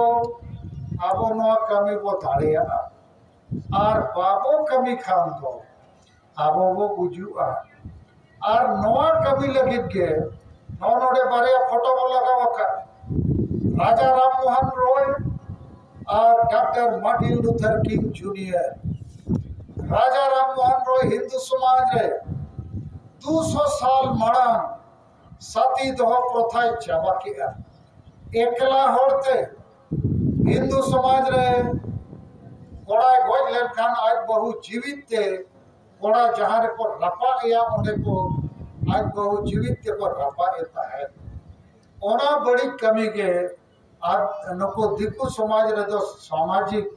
ᱟᱵᱚ ᱱᱚᱣᱟ ᱠᱟᱹᱢᱤ ᱵᱚ ᱫᱟᱲᱮᱭᱟᱜᱼᱟ᱾ ᱟᱨ ᱵᱟᱵᱚ ᱠᱟᱹᱢᱤ ᱠᱷᱟᱱ ᱫᱚ ᱟᱵᱚ ᱵᱚ ᱜᱩᱡᱩᱜᱼᱟ᱾ ᱟᱨ ᱱᱚᱣᱟ ᱠᱟᱹᱢᱤ ᱞᱟᱹᱜᱤᱫ ᱜᱮ ᱱᱚᱜᱼᱚ ᱱᱚᱰᱮ ᱵᱟᱨᱭᱟ ᱯᱷᱳᱴᱳ ᱵᱚ ᱞᱟᱜᱟᱣ ᱟᱠᱟᱫ, ᱨᱟᱡᱟ ᱨᱟᱢ ᱢᱳᱦᱚᱱ ᱨᱚᱭ ᱟᱨ ᱰᱟᱠᱛᱟᱨ ᱢᱟᱨᱴᱤᱱ ᱞᱩᱛᱷᱟᱨ ᱠᱤᱝ ᱡᱩᱱᱤᱭᱟᱨ᱾ ᱨᱟᱡᱟ ᱨᱟᱢ ᱢᱳᱦᱚᱱ ᱨᱚᱭ ᱦᱤᱱᱫᱩ ᱥᱚᱢᱟᱡᱽ ᱨᱮ ᱫᱩᱥᱚ ᱥᱟᱞ ᱢᱟᱲᱟᱝ ᱥᱟᱛᱤ ᱫᱚᱦᱚ ᱯᱨᱚᱛᱷᱟᱭ ᱪᱟᱵᱟ ᱠᱮᱫᱼᱟ᱾ ᱮᱠᱞᱟ ᱦᱚᱲᱛᱮ ᱦᱤᱱᱫᱩ ᱥᱚᱢᱟᱡᱽ ᱨᱮ ᱠᱚᱲᱟᱭ ᱜᱚᱡ ᱞᱮᱱᱠᱷᱟᱱ ᱟᱡ ᱵᱟᱹᱦᱩ ᱡᱤᱣᱤᱫ ᱛᱮ, ᱠᱚᱲᱟ ᱡᱟᱦᱟᱸ ᱨᱮᱠᱚ ᱨᱟᱯᱟᱜ ᱮᱭᱟ ᱚᱸᱰᱮ ᱠᱚ ᱟᱡ ᱵᱟᱹᱦᱩ ᱡᱤᱣᱤᱫ ᱛᱮᱠᱚ ᱨᱟᱯᱟᱜ ᱮ ᱛᱟᱦᱮᱸᱫ᱾ ᱚᱱᱟ ᱵᱟᱹᱲᱤᱡ ᱠᱟᱹᱢᱤ ᱜᱮ ᱟᱨ ᱱᱩᱠᱩ ᱫᱤᱠᱩ ᱥᱚᱢᱟᱡᱽ ᱨᱮᱫᱚ ᱥᱟᱢᱟᱡᱤᱠ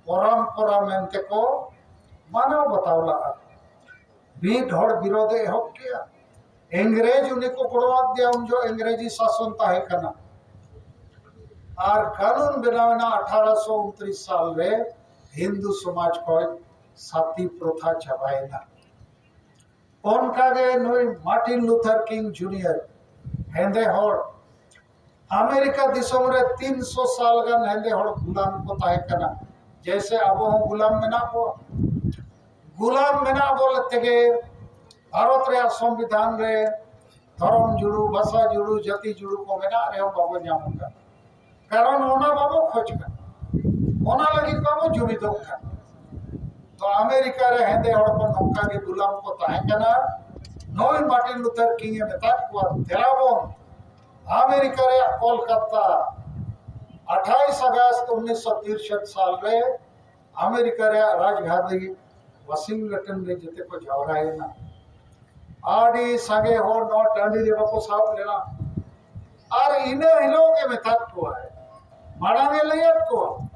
ᱯᱚᱨᱚᱢᱯᱚᱨᱟ ᱢᱮᱱᱛᱮ ᱠᱚ ᱢᱟᱱᱟᱣ ᱵᱟᱛᱟᱣ ᱞᱟᱜᱼᱟ᱾ ᱢᱤᱫ ᱦᱚᱲ ᱵᱤᱨᱳᱫᱷ ᱮ ᱮᱦᱚᱵ ᱠᱮᱜᱼᱟ᱾ ᱤᱝᱨᱮᱡᱽ ᱩᱱᱤ ᱠᱚ ᱜᱚᱲᱚᱣᱟᱫ ᱫᱮᱭᱟ, ᱩᱱ ᱡᱚᱦᱚᱜ ᱤᱝᱨᱮᱡᱤ ᱥᱟᱥᱚᱱ ᱛᱟᱦᱮᱸ ᱠᱟᱱᱟ᱾ ᱟᱨ ᱠᱟᱹᱱᱩᱱ ᱵᱮᱱᱟᱣ ᱮᱱᱟ ᱟᱴᱷᱟᱨᱚᱥᱚ ᱩᱱᱛᱨᱤᱥ ᱥᱟᱞ ᱨᱮ, ᱦᱤᱱᱫᱩ ᱥᱚᱢᱟᱡᱽ ᱠᱷᱚᱱ ᱥᱟᱛᱤ ᱯᱨᱚᱛᱷᱟ ᱪᱟᱵᱟᱭᱮᱱᱟ᱾ ᱚᱱᱠᱟᱜᱮ ᱱᱩᱭ ᱢᱟᱨᱴᱤᱱ ᱞᱩᱛᱷᱟᱨ ᱠᱤᱝ ᱡᱩᱱᱤᱭᱟᱨ, ᱦᱮᱸᱫᱮ ᱦᱚᱲ, ᱟᱢᱮᱨᱤᱠᱟ ᱫᱤᱥᱚᱢ ᱨᱮ ᱛᱤᱱᱥᱚ ᱥᱟᱞ ᱜᱟᱱ ᱦᱮᱸᱫᱮ ᱦᱚᱲ ᱜᱩᱞᱟᱢ ᱠᱚ ᱛᱟᱦᱮᱸ ᱠᱟᱱᱟ᱾ ᱡᱮᱭᱥᱮ ᱟᱵᱚ ᱦᱚᱸ ᱜᱩᱞᱟᱢ ᱢᱮᱱᱟᱜ ᱵᱚ, ᱜᱩᱞᱟᱢ ᱢᱮᱱᱟᱜ ᱵᱚ ᱛᱮᱜᱮ ᱵᱷᱟᱨᱚᱛ ᱨᱮᱭᱟᱜ ᱥᱚᱝᱵᱤᱫᱷᱟᱱ ᱨᱮ ᱫᱷᱚᱨᱚᱢ ᱡᱩᱲᱩ, ᱵᱷᱟᱥᱟ ᱡᱩᱲᱩ, ᱡᱟᱹᱛᱤ ᱡᱩᱲᱩ ᱠᱚ ᱢᱮᱱᱟᱜ ᱨᱮᱦᱚᱸ ᱵᱟᱵᱚ ᱧᱟᱢ ᱟᱠᱟᱫ᱾ ᱠᱟᱨᱚᱱ ᱚᱱᱟ ᱵᱟᱵᱚ ᱠᱷᱚᱡᱽ ᱠᱟᱱᱟ, ᱚᱱᱟ ᱞᱟᱹᱜᱤᱫ ᱵᱟᱵᱚ ᱡᱩᱢᱤᱫᱚᱜ ᱠᱟᱱᱟ᱾ ᱛᱚ ᱟᱢᱮᱨᱤᱠᱟ ᱨᱮ ᱦᱮᱸᱫᱮ ᱦᱚᱲ ᱠᱚ ᱱᱚᱝᱠᱟ ᱜᱮ ᱜᱩᱞᱟᱢ ᱠᱚ ᱛᱟᱦᱮᱸ ᱠᱟᱱᱟ᱾ ᱱᱩᱭ ᱢᱟᱨᱴᱤᱱ ᱞᱩᱛᱷᱟᱨ ᱠᱤᱝ ᱮ ᱢᱮᱛᱟᱫ ᱠᱚᱣᱟ, ᱫᱮᱞᱟ ᱵᱚᱱ ᱟᱢᱮᱨᱤᱠᱟ ᱨᱮᱭᱟᱜ ᱠᱳᱞᱠᱟᱛᱟ, ᱟᱴᱷᱟᱭᱤᱥ ᱟᱜᱚᱥᱴ ᱩᱱᱤᱥᱥᱚ ᱛᱤᱨᱥᱚᱴ ᱥᱟᱞ ᱨᱮ ᱟᱢᱮᱨᱤᱠᱟ ᱨᱮᱭᱟᱜ ᱨᱟᱡᱽᱫᱷᱟᱱᱤ ᱣᱟᱥᱤᱝᱴᱚᱱ ᱨᱮ ᱡᱮᱛᱮ ᱠᱚ ᱡᱟᱣᱨᱟᱭᱮᱱᱟ᱾ ᱟᱹᱰᱤ ᱥᱟᱸᱜᱮ ᱦᱚᱲ ᱱᱚᱣᱟ ᱴᱟᱺᱰᱤ ᱨᱮ ᱵᱟᱠᱚ ᱥᱟᱵ ᱞᱮᱱᱟ᱾ ᱟᱨ ᱤᱱᱟᱹ ᱦᱤᱞᱳᱜ ᱜᱮ ᱢᱮᱛᱟᱫ ᱠᱚᱣᱟᱭ, ᱢᱟᱲᱟᱝ ᱮ ᱞᱟᱹᱭᱟᱫ ᱠᱚᱣᱟ,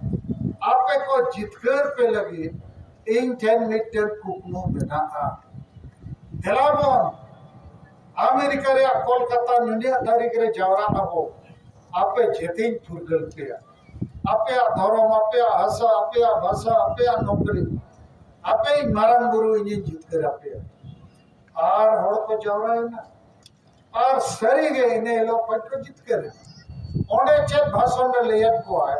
ᱟᱯᱮ ᱠᱚ ᱡᱤᱛᱠᱟᱹᱨ ᱯᱮ ᱞᱟᱹᱜᱤᱫ ᱤᱧ ᱴᱷᱮᱱ ᱢᱤᱫᱴᱮᱱ ᱠᱩᱠᱢᱩ ᱢᱮᱱᱟᱜᱼᱟ᱾ ᱫᱮᱞᱟ ᱵᱚᱱ ᱟᱢᱮᱨᱤᱠᱟ ᱨᱮᱭᱟᱜ ᱠᱳᱞᱠᱟᱛᱟ ᱱᱩᱱᱟᱹᱜ ᱛᱟᱹᱨᱤᱠᱷ ᱨᱮ ᱡᱟᱣᱨᱟᱜ ᱟᱵᱚ᱾ ᱟᱯᱮ ᱡᱟᱹᱛᱤᱧ ᱯᱷᱩᱨᱜᱟᱹᱞ ᱯᱮᱭᱟ, ᱟᱯᱮᱭᱟᱜ ᱫᱷᱚᱨᱚᱢ, ᱟᱯᱮᱭᱟᱜ ᱦᱟᱥᱟ, ᱟᱯᱮᱭᱟᱜ ᱵᱷᱟᱥᱟ, ᱟᱯᱮᱭᱟᱜ ᱱᱚᱠᱨᱤ, ᱟᱯᱮᱭᱤᱡ ᱢᱟᱨᱟᱝ ᱵᱩᱨᱩ ᱤᱧᱤᱧ ᱡᱤᱛᱠᱟᱹᱨ ᱟᱯᱮᱭᱟ᱾ ᱟᱨ ᱦᱚᱲ ᱠᱚ ᱡᱟᱣᱨᱟᱭᱮᱱᱟ᱾ ᱟᱨ ᱥᱟᱹᱨᱤᱜᱮ ᱤᱱᱟᱹ ᱦᱤᱞᱳᱜ ᱠᱷᱚᱱ ᱠᱚ ᱡᱤᱛᱠᱟᱹᱨ ᱮᱱᱟ᱾ ᱚᱸᱰᱮ ᱪᱮᱫ ᱵᱷᱟᱥᱚᱱ ᱨᱮ ᱞᱟᱹᱭᱟᱫ ᱠᱚᱣᱟᱭ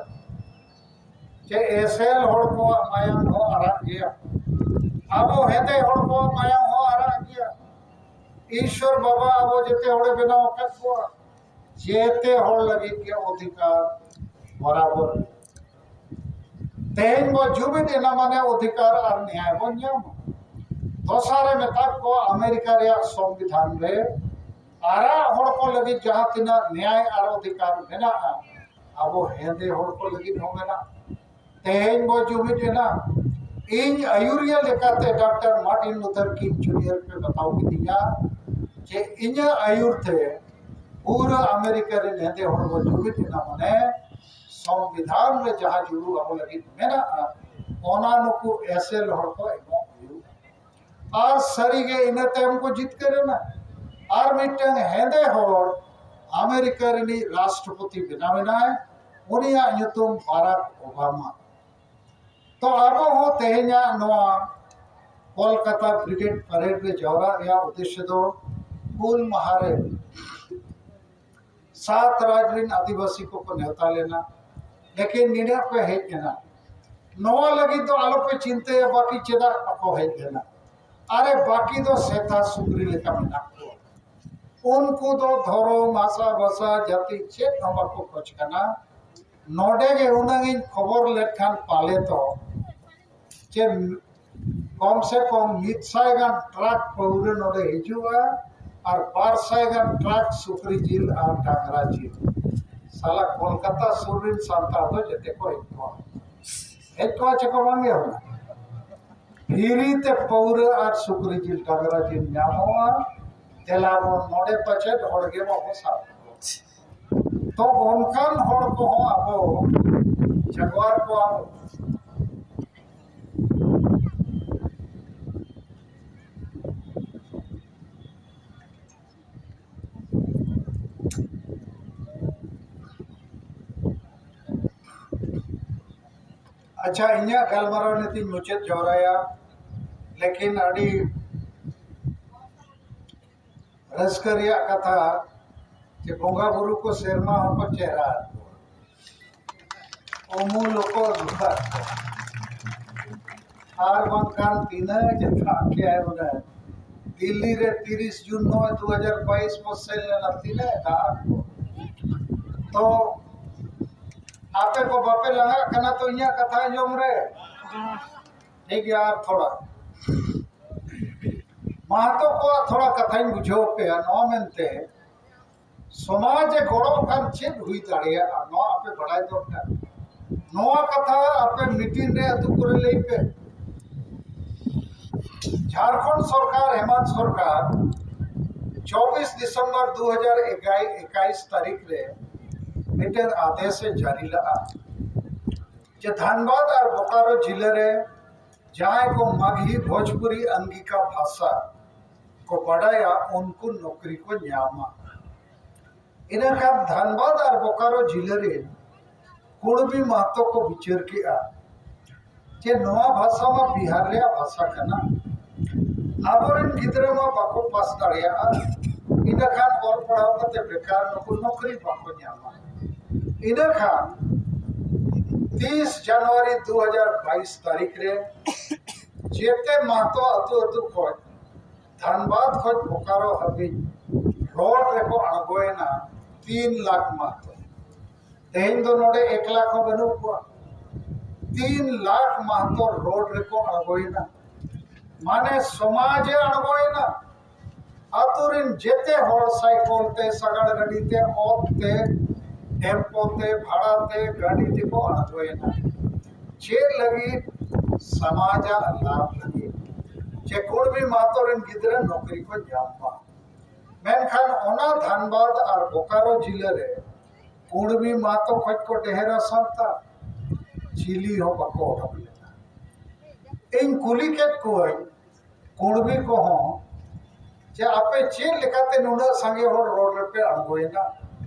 ᱡᱮ ᱮᱥᱮᱞ ᱦᱚᱲ ᱠᱚᱣᱟᱜ ᱢᱟᱭᱟᱢ ᱦᱚᱸ ᱟᱨᱟᱜ ᱜᱮᱭᱟ, ᱟᱵᱚ ᱦᱮᱸᱫᱮ ᱦᱚᱲ ᱠᱚᱣᱟᱜ ᱢᱟᱭᱟᱢ ᱦᱚᱸ ᱟᱨᱟᱜ ᱜᱮᱭᱟ᱾ ᱤᱥᱥᱚᱨ ᱵᱟᱵᱟ ᱟᱵᱚ ᱡᱮᱛᱮ ᱦᱚᱲᱮ ᱵᱮᱱᱟᱣ ᱟᱠᱟᱫ ᱠᱚᱣᱟ, ᱡᱮᱛᱮ ᱦᱚᱲ ᱞᱟᱹᱜᱤᱫ ᱜᱮ ᱚᱫᱷᱤᱠᱟᱨ ᱵᱚᱨᱟᱵᱚᱨ᱾ ᱛᱮᱦᱮᱧ ᱵᱚ ᱡᱩᱢᱤᱫ ᱮᱱᱟ ᱢᱟᱱᱮ ᱚᱫᱷᱤᱠᱟᱨ ᱟᱨ ᱱᱮᱭᱟᱭ ᱵᱚᱱ ᱧᱟᱢᱟ᱾ ᱫᱚᱥᱟᱨᱮ ᱢᱮᱛᱟᱫ ᱠᱚᱣᱟ ᱟᱢᱮᱨᱤᱠᱟ ᱨᱮᱭᱟᱜ ᱥᱚᱝᱵᱤᱫᱷᱟᱱ ᱨᱮ ᱟᱨᱟᱜ ᱦᱚᱲ ᱠᱚ ᱞᱟᱹᱜᱤᱫ ᱡᱟᱦᱟᱸ ᱛᱤᱱᱟᱹᱜ ᱱᱮᱭᱟᱭ ᱟᱨ ᱚᱫᱷᱤᱠᱟᱨ ᱢᱮᱱᱟᱜᱼᱟ, ᱟᱵᱚ ᱦᱮᱸᱫᱮ ᱦᱚᱲ ᱠᱚ ᱞᱟᱹᱜᱤᱫ ᱦᱚᱸ ᱢᱮᱱᱟᱜᱼᱟ᱾ ᱛᱮᱦᱮᱧ ᱵᱚ ᱡᱩᱢᱤᱫ ᱮᱱᱟ᱾ ᱤᱧ ᱟᱹᱭᱩᱨᱤᱭᱟᱹ ᱞᱮᱠᱟᱛᱮ ᱰᱟᱠᱛᱟᱨ ᱢᱟᱨᱴᱤᱱ ᱞᱩᱛᱷᱟᱨ ᱠᱤᱝ ᱡᱩᱱᱤᱭᱟᱨ ᱯᱮ ᱵᱟᱛᱟᱣ ᱠᱤᱫᱤᱧᱟ ᱡᱮ ᱤᱧᱟᱹᱜ ᱟᱹᱭᱩᱨ ᱛᱮ ᱯᱩᱨᱟᱹ ᱟᱢᱮᱨᱤᱠᱟ ᱨᱮᱱ ᱦᱮᱸᱫᱮ ᱦᱚᱲ ᱵᱚ ᱡᱩᱢᱤᱫ ᱮᱱᱟ, ᱢᱟᱱᱮ ᱥᱚᱝᱵᱤᱫᱷᱟᱱ ᱨᱮ ᱡᱟᱦᱟᱸ ᱡᱩᱲᱩ ᱟᱵᱚ ᱞᱟᱹᱜᱤᱫ ᱢᱮᱱᱟᱜᱼᱟ, ᱚᱱᱟ ᱱᱩᱠᱩ ᱮᱥᱮᱞ ᱦᱚᱲ ᱠᱚ ᱮᱢᱚᱜ ᱦᱩᱭᱩᱜᱼᱟ᱾ ᱟᱨ ᱥᱟᱹᱨᱤᱜᱮ ᱤᱱᱟᱹ ᱛᱟᱭᱚᱢ ᱠᱚ ᱡᱤᱛᱠᱟᱹᱨ ᱮᱱᱟ᱾ ᱟᱨ ᱢᱤᱫᱴᱟᱝ ᱦᱮᱸᱫᱮ ᱦᱚᱲ ᱟᱢᱮᱨᱤᱠᱟ ᱨᱤᱱᱤᱡ ᱨᱟᱥᱴᱨᱚᱯᱚᱛᱤ ᱵᱮᱱᱟᱣ ᱮᱱᱟᱭ, ᱩᱱᱤᱭᱟᱜ ᱧᱩᱛᱩᱢ ᱵᱟᱨᱟᱠ ᱳᱵᱟᱢᱟ᱾ ᱛᱚ ᱟᱵᱚ ᱦᱚᱸ ᱛᱮᱦᱮᱧᱟᱜ ᱱᱚᱣᱟ ᱠᱳᱞᱠᱟᱛᱟ ᱵᱨᱤᱜᱮᱰ ᱯᱟᱨᱮᱰ ᱨᱮ ᱡᱟᱣᱨᱟᱜ ᱨᱮᱭᱟᱜ ᱩᱫᱽᱫᱮᱥᱥᱚ ᱫᱚ ᱦᱩᱞ ᱢᱟᱦᱟ ᱨᱮ ᱥᱟᱛ ᱨᱟᱡᱽ ᱨᱮᱱ ᱟᱹᱫᱤᱵᱟᱹᱥᱤ ᱠᱚᱠᱚ ᱱᱮᱣᱛᱟ ᱞᱮᱱᱟ, ᱞᱮᱠᱤᱱ ᱱᱤᱱᱟᱹᱜ ᱯᱮ ᱦᱮᱡ ᱮᱱᱟ᱾ ᱱᱚᱣᱟ ᱞᱟᱹᱜᱤᱫ ᱫᱚ ᱟᱞᱚᱯᱮ ᱪᱤᱱᱛᱟᱹᱭᱟ ᱵᱟᱹᱠᱤ ᱪᱮᱫᱟᱜ ᱵᱟᱠᱚ ᱦᱮᱡ ᱞᱮᱱᱟ᱾ ᱟᱨᱮ ᱵᱟᱹᱠᱤ ᱫᱚ ᱥᱮᱛᱟ ᱥᱩᱠᱨᱤ ᱞᱮᱠᱟ ᱢᱮᱱᱟᱜ ᱠᱚᱣᱟ᱾ ᱩᱱᱠᱩ ᱫᱚ ᱫᱷᱚᱨᱚᱢ, ᱦᱟᱥᱟ ᱵᱷᱟᱥᱟ, ᱡᱟᱹᱛᱤ ᱪᱮᱫ ᱦᱚᱸ ᱵᱟᱠᱚ ᱠᱷᱚᱡᱽ ᱠᱟᱱᱟ᱾ ᱱᱚᱰᱮ ᱜᱮ ᱦᱩᱱᱟᱹᱝ ᱤᱧ ᱠᱷᱚᱵᱚᱨ ᱞᱮᱫ ᱠᱷᱟᱱ ᱯᱟᱞᱮ ᱛᱚ ᱪᱮ ᱠᱚᱢ ᱥᱮ ᱠᱚᱢ ᱢᱤᱫ ᱥᱟᱭ ᱜᱟᱱ ᱴᱨᱟᱠ ᱯᱟᱹᱣᱨᱟᱹ ᱱᱚᱰᱮ ᱦᱤᱡᱩᱜᱼᱟ ᱟᱨ ᱵᱟᱨ ᱥᱟᱭ ᱜᱟᱱ ᱴᱨᱟᱠ ᱥᱩᱠᱨᱤ ᱡᱤᱞ ᱟᱨ ᱰᱟᱝᱨᱟ ᱡᱤᱞ᱾ ᱥᱟᱞᱟ ᱠᱳᱞᱠᱟᱛᱟ ᱥᱩᱨ ᱨᱮᱱ ᱥᱟᱱᱛᱟᱲ ᱫᱚ ᱡᱮᱛᱮ ᱠᱚ ᱦᱮᱡ ᱠᱚᱜᱼᱟ᱾ ᱦᱮᱡ ᱠᱚᱜᱼᱟ ᱪᱮ ᱠᱚ ᱵᱟᱝ ᱜᱮ ᱦᱩᱱᱟᱹᱝ? ᱯᱷᱤᱨᱤ ᱛᱮ ᱯᱟᱹᱣᱨᱟᱹ ᱟᱨ ᱥᱩᱠᱨᱤ ᱡᱤᱞ ᱰᱟᱝᱨᱟ ᱡᱤᱞ ᱧᱟᱢᱚᱜᱼᱟ᱾ ᱫᱮᱞᱟ ᱵᱚᱱ ᱱᱚᱰᱮ ᱯᱟᱪᱮᱫ ᱦᱚᱲ ᱜᱮ ᱵᱟᱵᱚ ᱥᱟᱵ ᱠᱚᱣᱟ᱾ ᱛᱚ ᱚᱱᱠᱟᱱ ᱦᱚᱲ ᱠᱚᱦᱚᱸ ᱟᱵᱚ ᱡᱟᱜᱣᱟᱨ ᱠᱚᱣᱟ ᱵᱚᱱ᱾ ᱟᱪᱪᱷᱟ, ᱤᱧᱟᱹᱜ ᱜᱟᱞᱢᱟᱨᱟᱣ ᱱᱤᱛᱤᱧ ᱢᱩᱪᱟᱹᱫ ᱡᱟᱣᱨᱟᱭᱟ, ᱞᱮᱠᱤᱱ ᱟᱹᱰᱤ ᱨᱟᱹᱥᱠᱟᱹ ᱨᱮᱭᱟᱜ ᱠᱟᱛᱷᱟ ᱡᱮ ᱵᱚᱸᱜᱟ ᱵᱩᱨᱩ ᱠᱚ ᱥᱮᱨᱢᱟ ᱦᱚᱸᱠᱚ ᱪᱮᱦᱨᱟ ᱟᱠᱚᱣᱟ, ᱩᱢᱩᱞ ᱦᱚᱸᱠᱚ ᱟᱹᱜᱩ ᱟᱠᱚᱣᱟ᱾ ᱟᱨ ᱵᱟᱝᱠᱷᱟᱱ ᱛᱤᱱᱟᱹᱜ ᱡᱮ ᱫᱟᱜ ᱠᱮᱜᱼᱟᱭ ᱩᱱᱟᱹᱜ᱾ ᱫᱤᱞᱞᱤ ᱨᱮ ᱛᱤᱨᱤᱥ ᱡᱩᱱ ᱱᱚᱜᱼᱚᱭ ᱫᱩ ᱦᱟᱡᱟᱨ ᱵᱟᱭᱤᱥ ᱵᱚᱱ ᱥᱮᱱ ᱞᱮᱱᱟ, ᱛᱤᱱᱟᱹᱜ ᱫᱟᱜ ᱟᱠᱚ᱾ ᱛᱚ ᱟᱯᱮ ᱠᱚ ᱵᱟᱯᱮ ᱞᱟᱸᱜᱟᱜ ᱠᱟᱱᱟ ᱛᱚ ᱤᱧᱟᱹᱜ ᱠᱟᱛᱷᱟ ᱟᱸᱡᱚᱢ ᱨᱮ? ᱴᱷᱤᱠ ᱜᱮᱭᱟ, ᱟᱨ ᱛᱷᱚᱲᱟ ᱢᱟᱦᱟᱛᱚ ᱠᱚᱣᱟᱜ ᱛᱷᱚᱲᱟ ᱠᱟᱛᱷᱟᱧ ᱵᱩᱡᱷᱟᱹᱣ ᱯᱮᱭᱟ ᱱᱚᱣᱟ ᱢᱮᱱᱛᱮ, ᱥᱚᱢᱟᱡᱽ ᱮ ᱜᱚᱲᱚ ᱠᱷᱟᱱ ᱪᱮᱫ ᱦᱩᱭ ᱫᱟᱲᱮᱭᱟᱜᱼᱟ, ᱱᱚᱣᱟ ᱟᱯᱮ ᱵᱟᱲᱟᱭ ᱫᱚᱨᱠᱟᱨ᱾ ᱱᱚᱣᱟ ᱠᱟᱛᱷᱟ ᱟᱯᱮ ᱢᱤᱴᱤᱝ ᱨᱮ ᱟᱹᱛᱩ ᱠᱚᱨᱮ ᱞᱟᱹᱭ ᱯᱮ᱾ ᱡᱷᱟᱲᱠᱷᱚᱸᱰ ᱥᱚᱨᱠᱟᱨ, ᱦᱮᱢᱟᱱᱛ ᱥᱚᱨᱠᱟᱨ ᱪᱚᱵᱵᱤᱥ ᱰᱤᱥᱮᱢᱵᱚᱨ ᱫᱩ ᱦᱟᱡᱟᱨ ᱮᱠᱟᱭᱤᱥ ᱛᱟᱹᱨᱤᱠᱷ ᱨᱮ ᱢᱤᱫᱴᱮᱱ ᱟᱫᱮᱥ ᱮ ᱡᱟᱹᱨᱤ ᱞᱮᱫᱼᱟ ᱡᱮ ᱫᱷᱟᱱᱵᱟᱫᱽ ᱟᱨ ᱵᱳᱠᱟᱨᱳ ᱡᱤᱞᱟᱹ ᱨᱮ ᱡᱟᱦᱟᱸᱭ ᱠᱚ ᱢᱟᱜᱦᱤ ᱵᱷᱳᱡᱽᱯᱩᱨᱤ ᱟᱝᱜᱤᱠᱟ ᱵᱷᱟᱥᱟ ᱠᱚ ᱵᱟᱰᱟᱭᱟ, ᱩᱱᱠᱩ ᱱᱚᱠᱨᱤ ᱠᱚ ᱧᱟᱢᱟ᱾ ᱤᱱᱟᱹᱠᱷᱟᱱ ᱫᱷᱟᱱᱵᱟᱫᱽ ᱟᱨ ᱵᱳᱠᱟᱨᱳ ᱡᱤᱞᱟᱹ ᱨᱮ ᱠᱩᱲᱵᱤ ᱢᱟᱦᱛᱚ ᱠᱚ ᱵᱤᱪᱟᱹᱨ ᱠᱮᱜᱼᱟ᱾ ᱡᱮ ᱱᱚᱣᱟ ᱵᱷᱟᱥᱟ ᱢᱟ ᱵᱤᱦᱟᱨ ᱨᱮᱭᱟᱜ ᱵᱷᱟᱥᱟ ᱠᱟᱱᱟ, ᱟᱵᱚᱨᱮᱱ ᱜᱤᱫᱽᱨᱟᱹ ᱢᱟ ᱵᱟᱠᱚ ᱯᱟᱥ ᱫᱟᱲᱮᱭᱟᱜᱼᱟ, ᱤᱱᱟᱹᱠᱷᱟᱱ ᱚᱞ ᱯᱟᱲᱦᱟᱣ ᱠᱟᱛᱮ ᱵᱮᱠᱟᱨ ᱱᱩᱠᱩ ᱱᱚᱠᱨᱤ ᱵᱟᱠᱚ ᱧᱟᱢᱟ᱾ ᱤᱱᱟᱹᱠᱷᱟᱱ ᱛᱤᱥ ᱡᱟᱱᱩᱣᱟᱨᱤ ᱫᱩ ᱦᱟᱡᱟᱨ ᱵᱟᱭᱤᱥ ᱛᱟᱹᱨᱤᱠᱷ ᱨᱮ ᱡᱮᱛᱮ ᱢᱟᱦᱛᱚ ᱟᱹᱛᱩ ᱟᱹᱛᱩ ᱠᱷᱚᱱ ᱫᱷᱟᱱᱵᱟᱫᱽ ᱠᱷᱚᱱ ᱵᱳᱠᱟᱨᱳ ᱦᱟᱹᱵᱤᱡ ᱨᱳᱰ ᱨᱮᱠᱚ ᱟᱬᱜᱚᱭᱮᱱᱟ ᱛᱤᱱ ᱞᱟᱠᱷ ᱢᱟᱦᱛᱚ᱾ ᱛᱮᱦᱮᱧ ᱫᱚ ᱱᱚᱰᱮ ᱮᱠ ᱞᱟᱠᱷ ᱦᱚᱸ ᱵᱟᱹᱱᱩᱜ ᱠᱚᱣᱟ᱾ ᱛᱤᱱ ᱞᱟᱠᱷ ᱢᱟᱦᱛᱚ ᱨᱳᱰ ᱨᱮᱠᱚ ᱟᱬᱜᱚᱭᱮᱱᱟ, ᱢᱟᱱᱮ ᱥᱚᱢᱟᱡᱽ ᱮ ᱟᱬᱜᱚᱭᱮᱱᱟ᱾ ᱟᱛᱳ ᱨᱮᱱ ᱡᱮᱛᱮ ᱦᱚᱲ ᱥᱟᱭᱠᱚᱞ ᱛᱮ, ᱥᱟᱜᱟᱲ ᱜᱟᱹᱰᱤ ᱛᱮ, ᱚᱛ ᱛᱮ, ᱴᱮᱢᱯᱳ ᱛᱮ, ᱵᱷᱟᱲᱟ ᱛᱮ, ᱜᱟᱹᱰᱤ ᱛᱮᱠᱚ ᱟᱬᱜᱚᱭᱮᱱᱟ᱾ ᱪᱮᱫ ᱞᱟᱹᱜᱤᱫ? ᱥᱚᱢᱟᱡᱟᱜ ᱞᱟᱵᱷ ᱞᱟᱹᱜᱤᱫ, ᱡᱮ ᱠᱩᱲᱢᱤ ᱢᱟᱦᱛᱚ ᱨᱮᱱ ᱜᱤᱫᱽᱨᱟᱹ ᱱᱚᱠᱨᱤ ᱠᱚ ᱧᱟᱢ ᱢᱟ᱾ ᱢᱮᱱᱠᱷᱟᱱ ᱚᱱᱟ ᱫᱷᱟᱱᱵᱟᱫᱽ ᱟᱨ ᱵᱳᱠᱟᱨᱳ ᱡᱤᱞᱟᱹ ᱨᱮ ᱠᱩᱲᱢᱤ ᱢᱟᱦᱛᱚ ᱠᱷᱚᱡ ᱠᱚ ᱰᱷᱮᱨᱟ ᱥᱟᱱᱛᱟᱲ, ᱪᱤᱞᱤ ᱦᱚᱸ ᱵᱟᱠᱚ ᱚᱰᱚᱠ ᱞᱮᱱᱟ᱾ ᱤᱧ ᱠᱩᱞᱤ ᱠᱮᱫ ᱠᱚᱣᱟᱹᱧ ᱠᱩᱲᱢᱤ ᱠᱚᱦᱚᱸ, ᱡᱮ ᱟᱯᱮ ᱪᱮᱫ ᱞᱮᱠᱟᱛᱮ ᱱᱩᱱᱟᱹᱜ ᱥᱟᱸᱜᱮ ᱦᱚᱲ ᱨᱳᱰ ᱨᱮᱯᱮ ᱟᱬᱜᱚᱭᱮᱱᱟ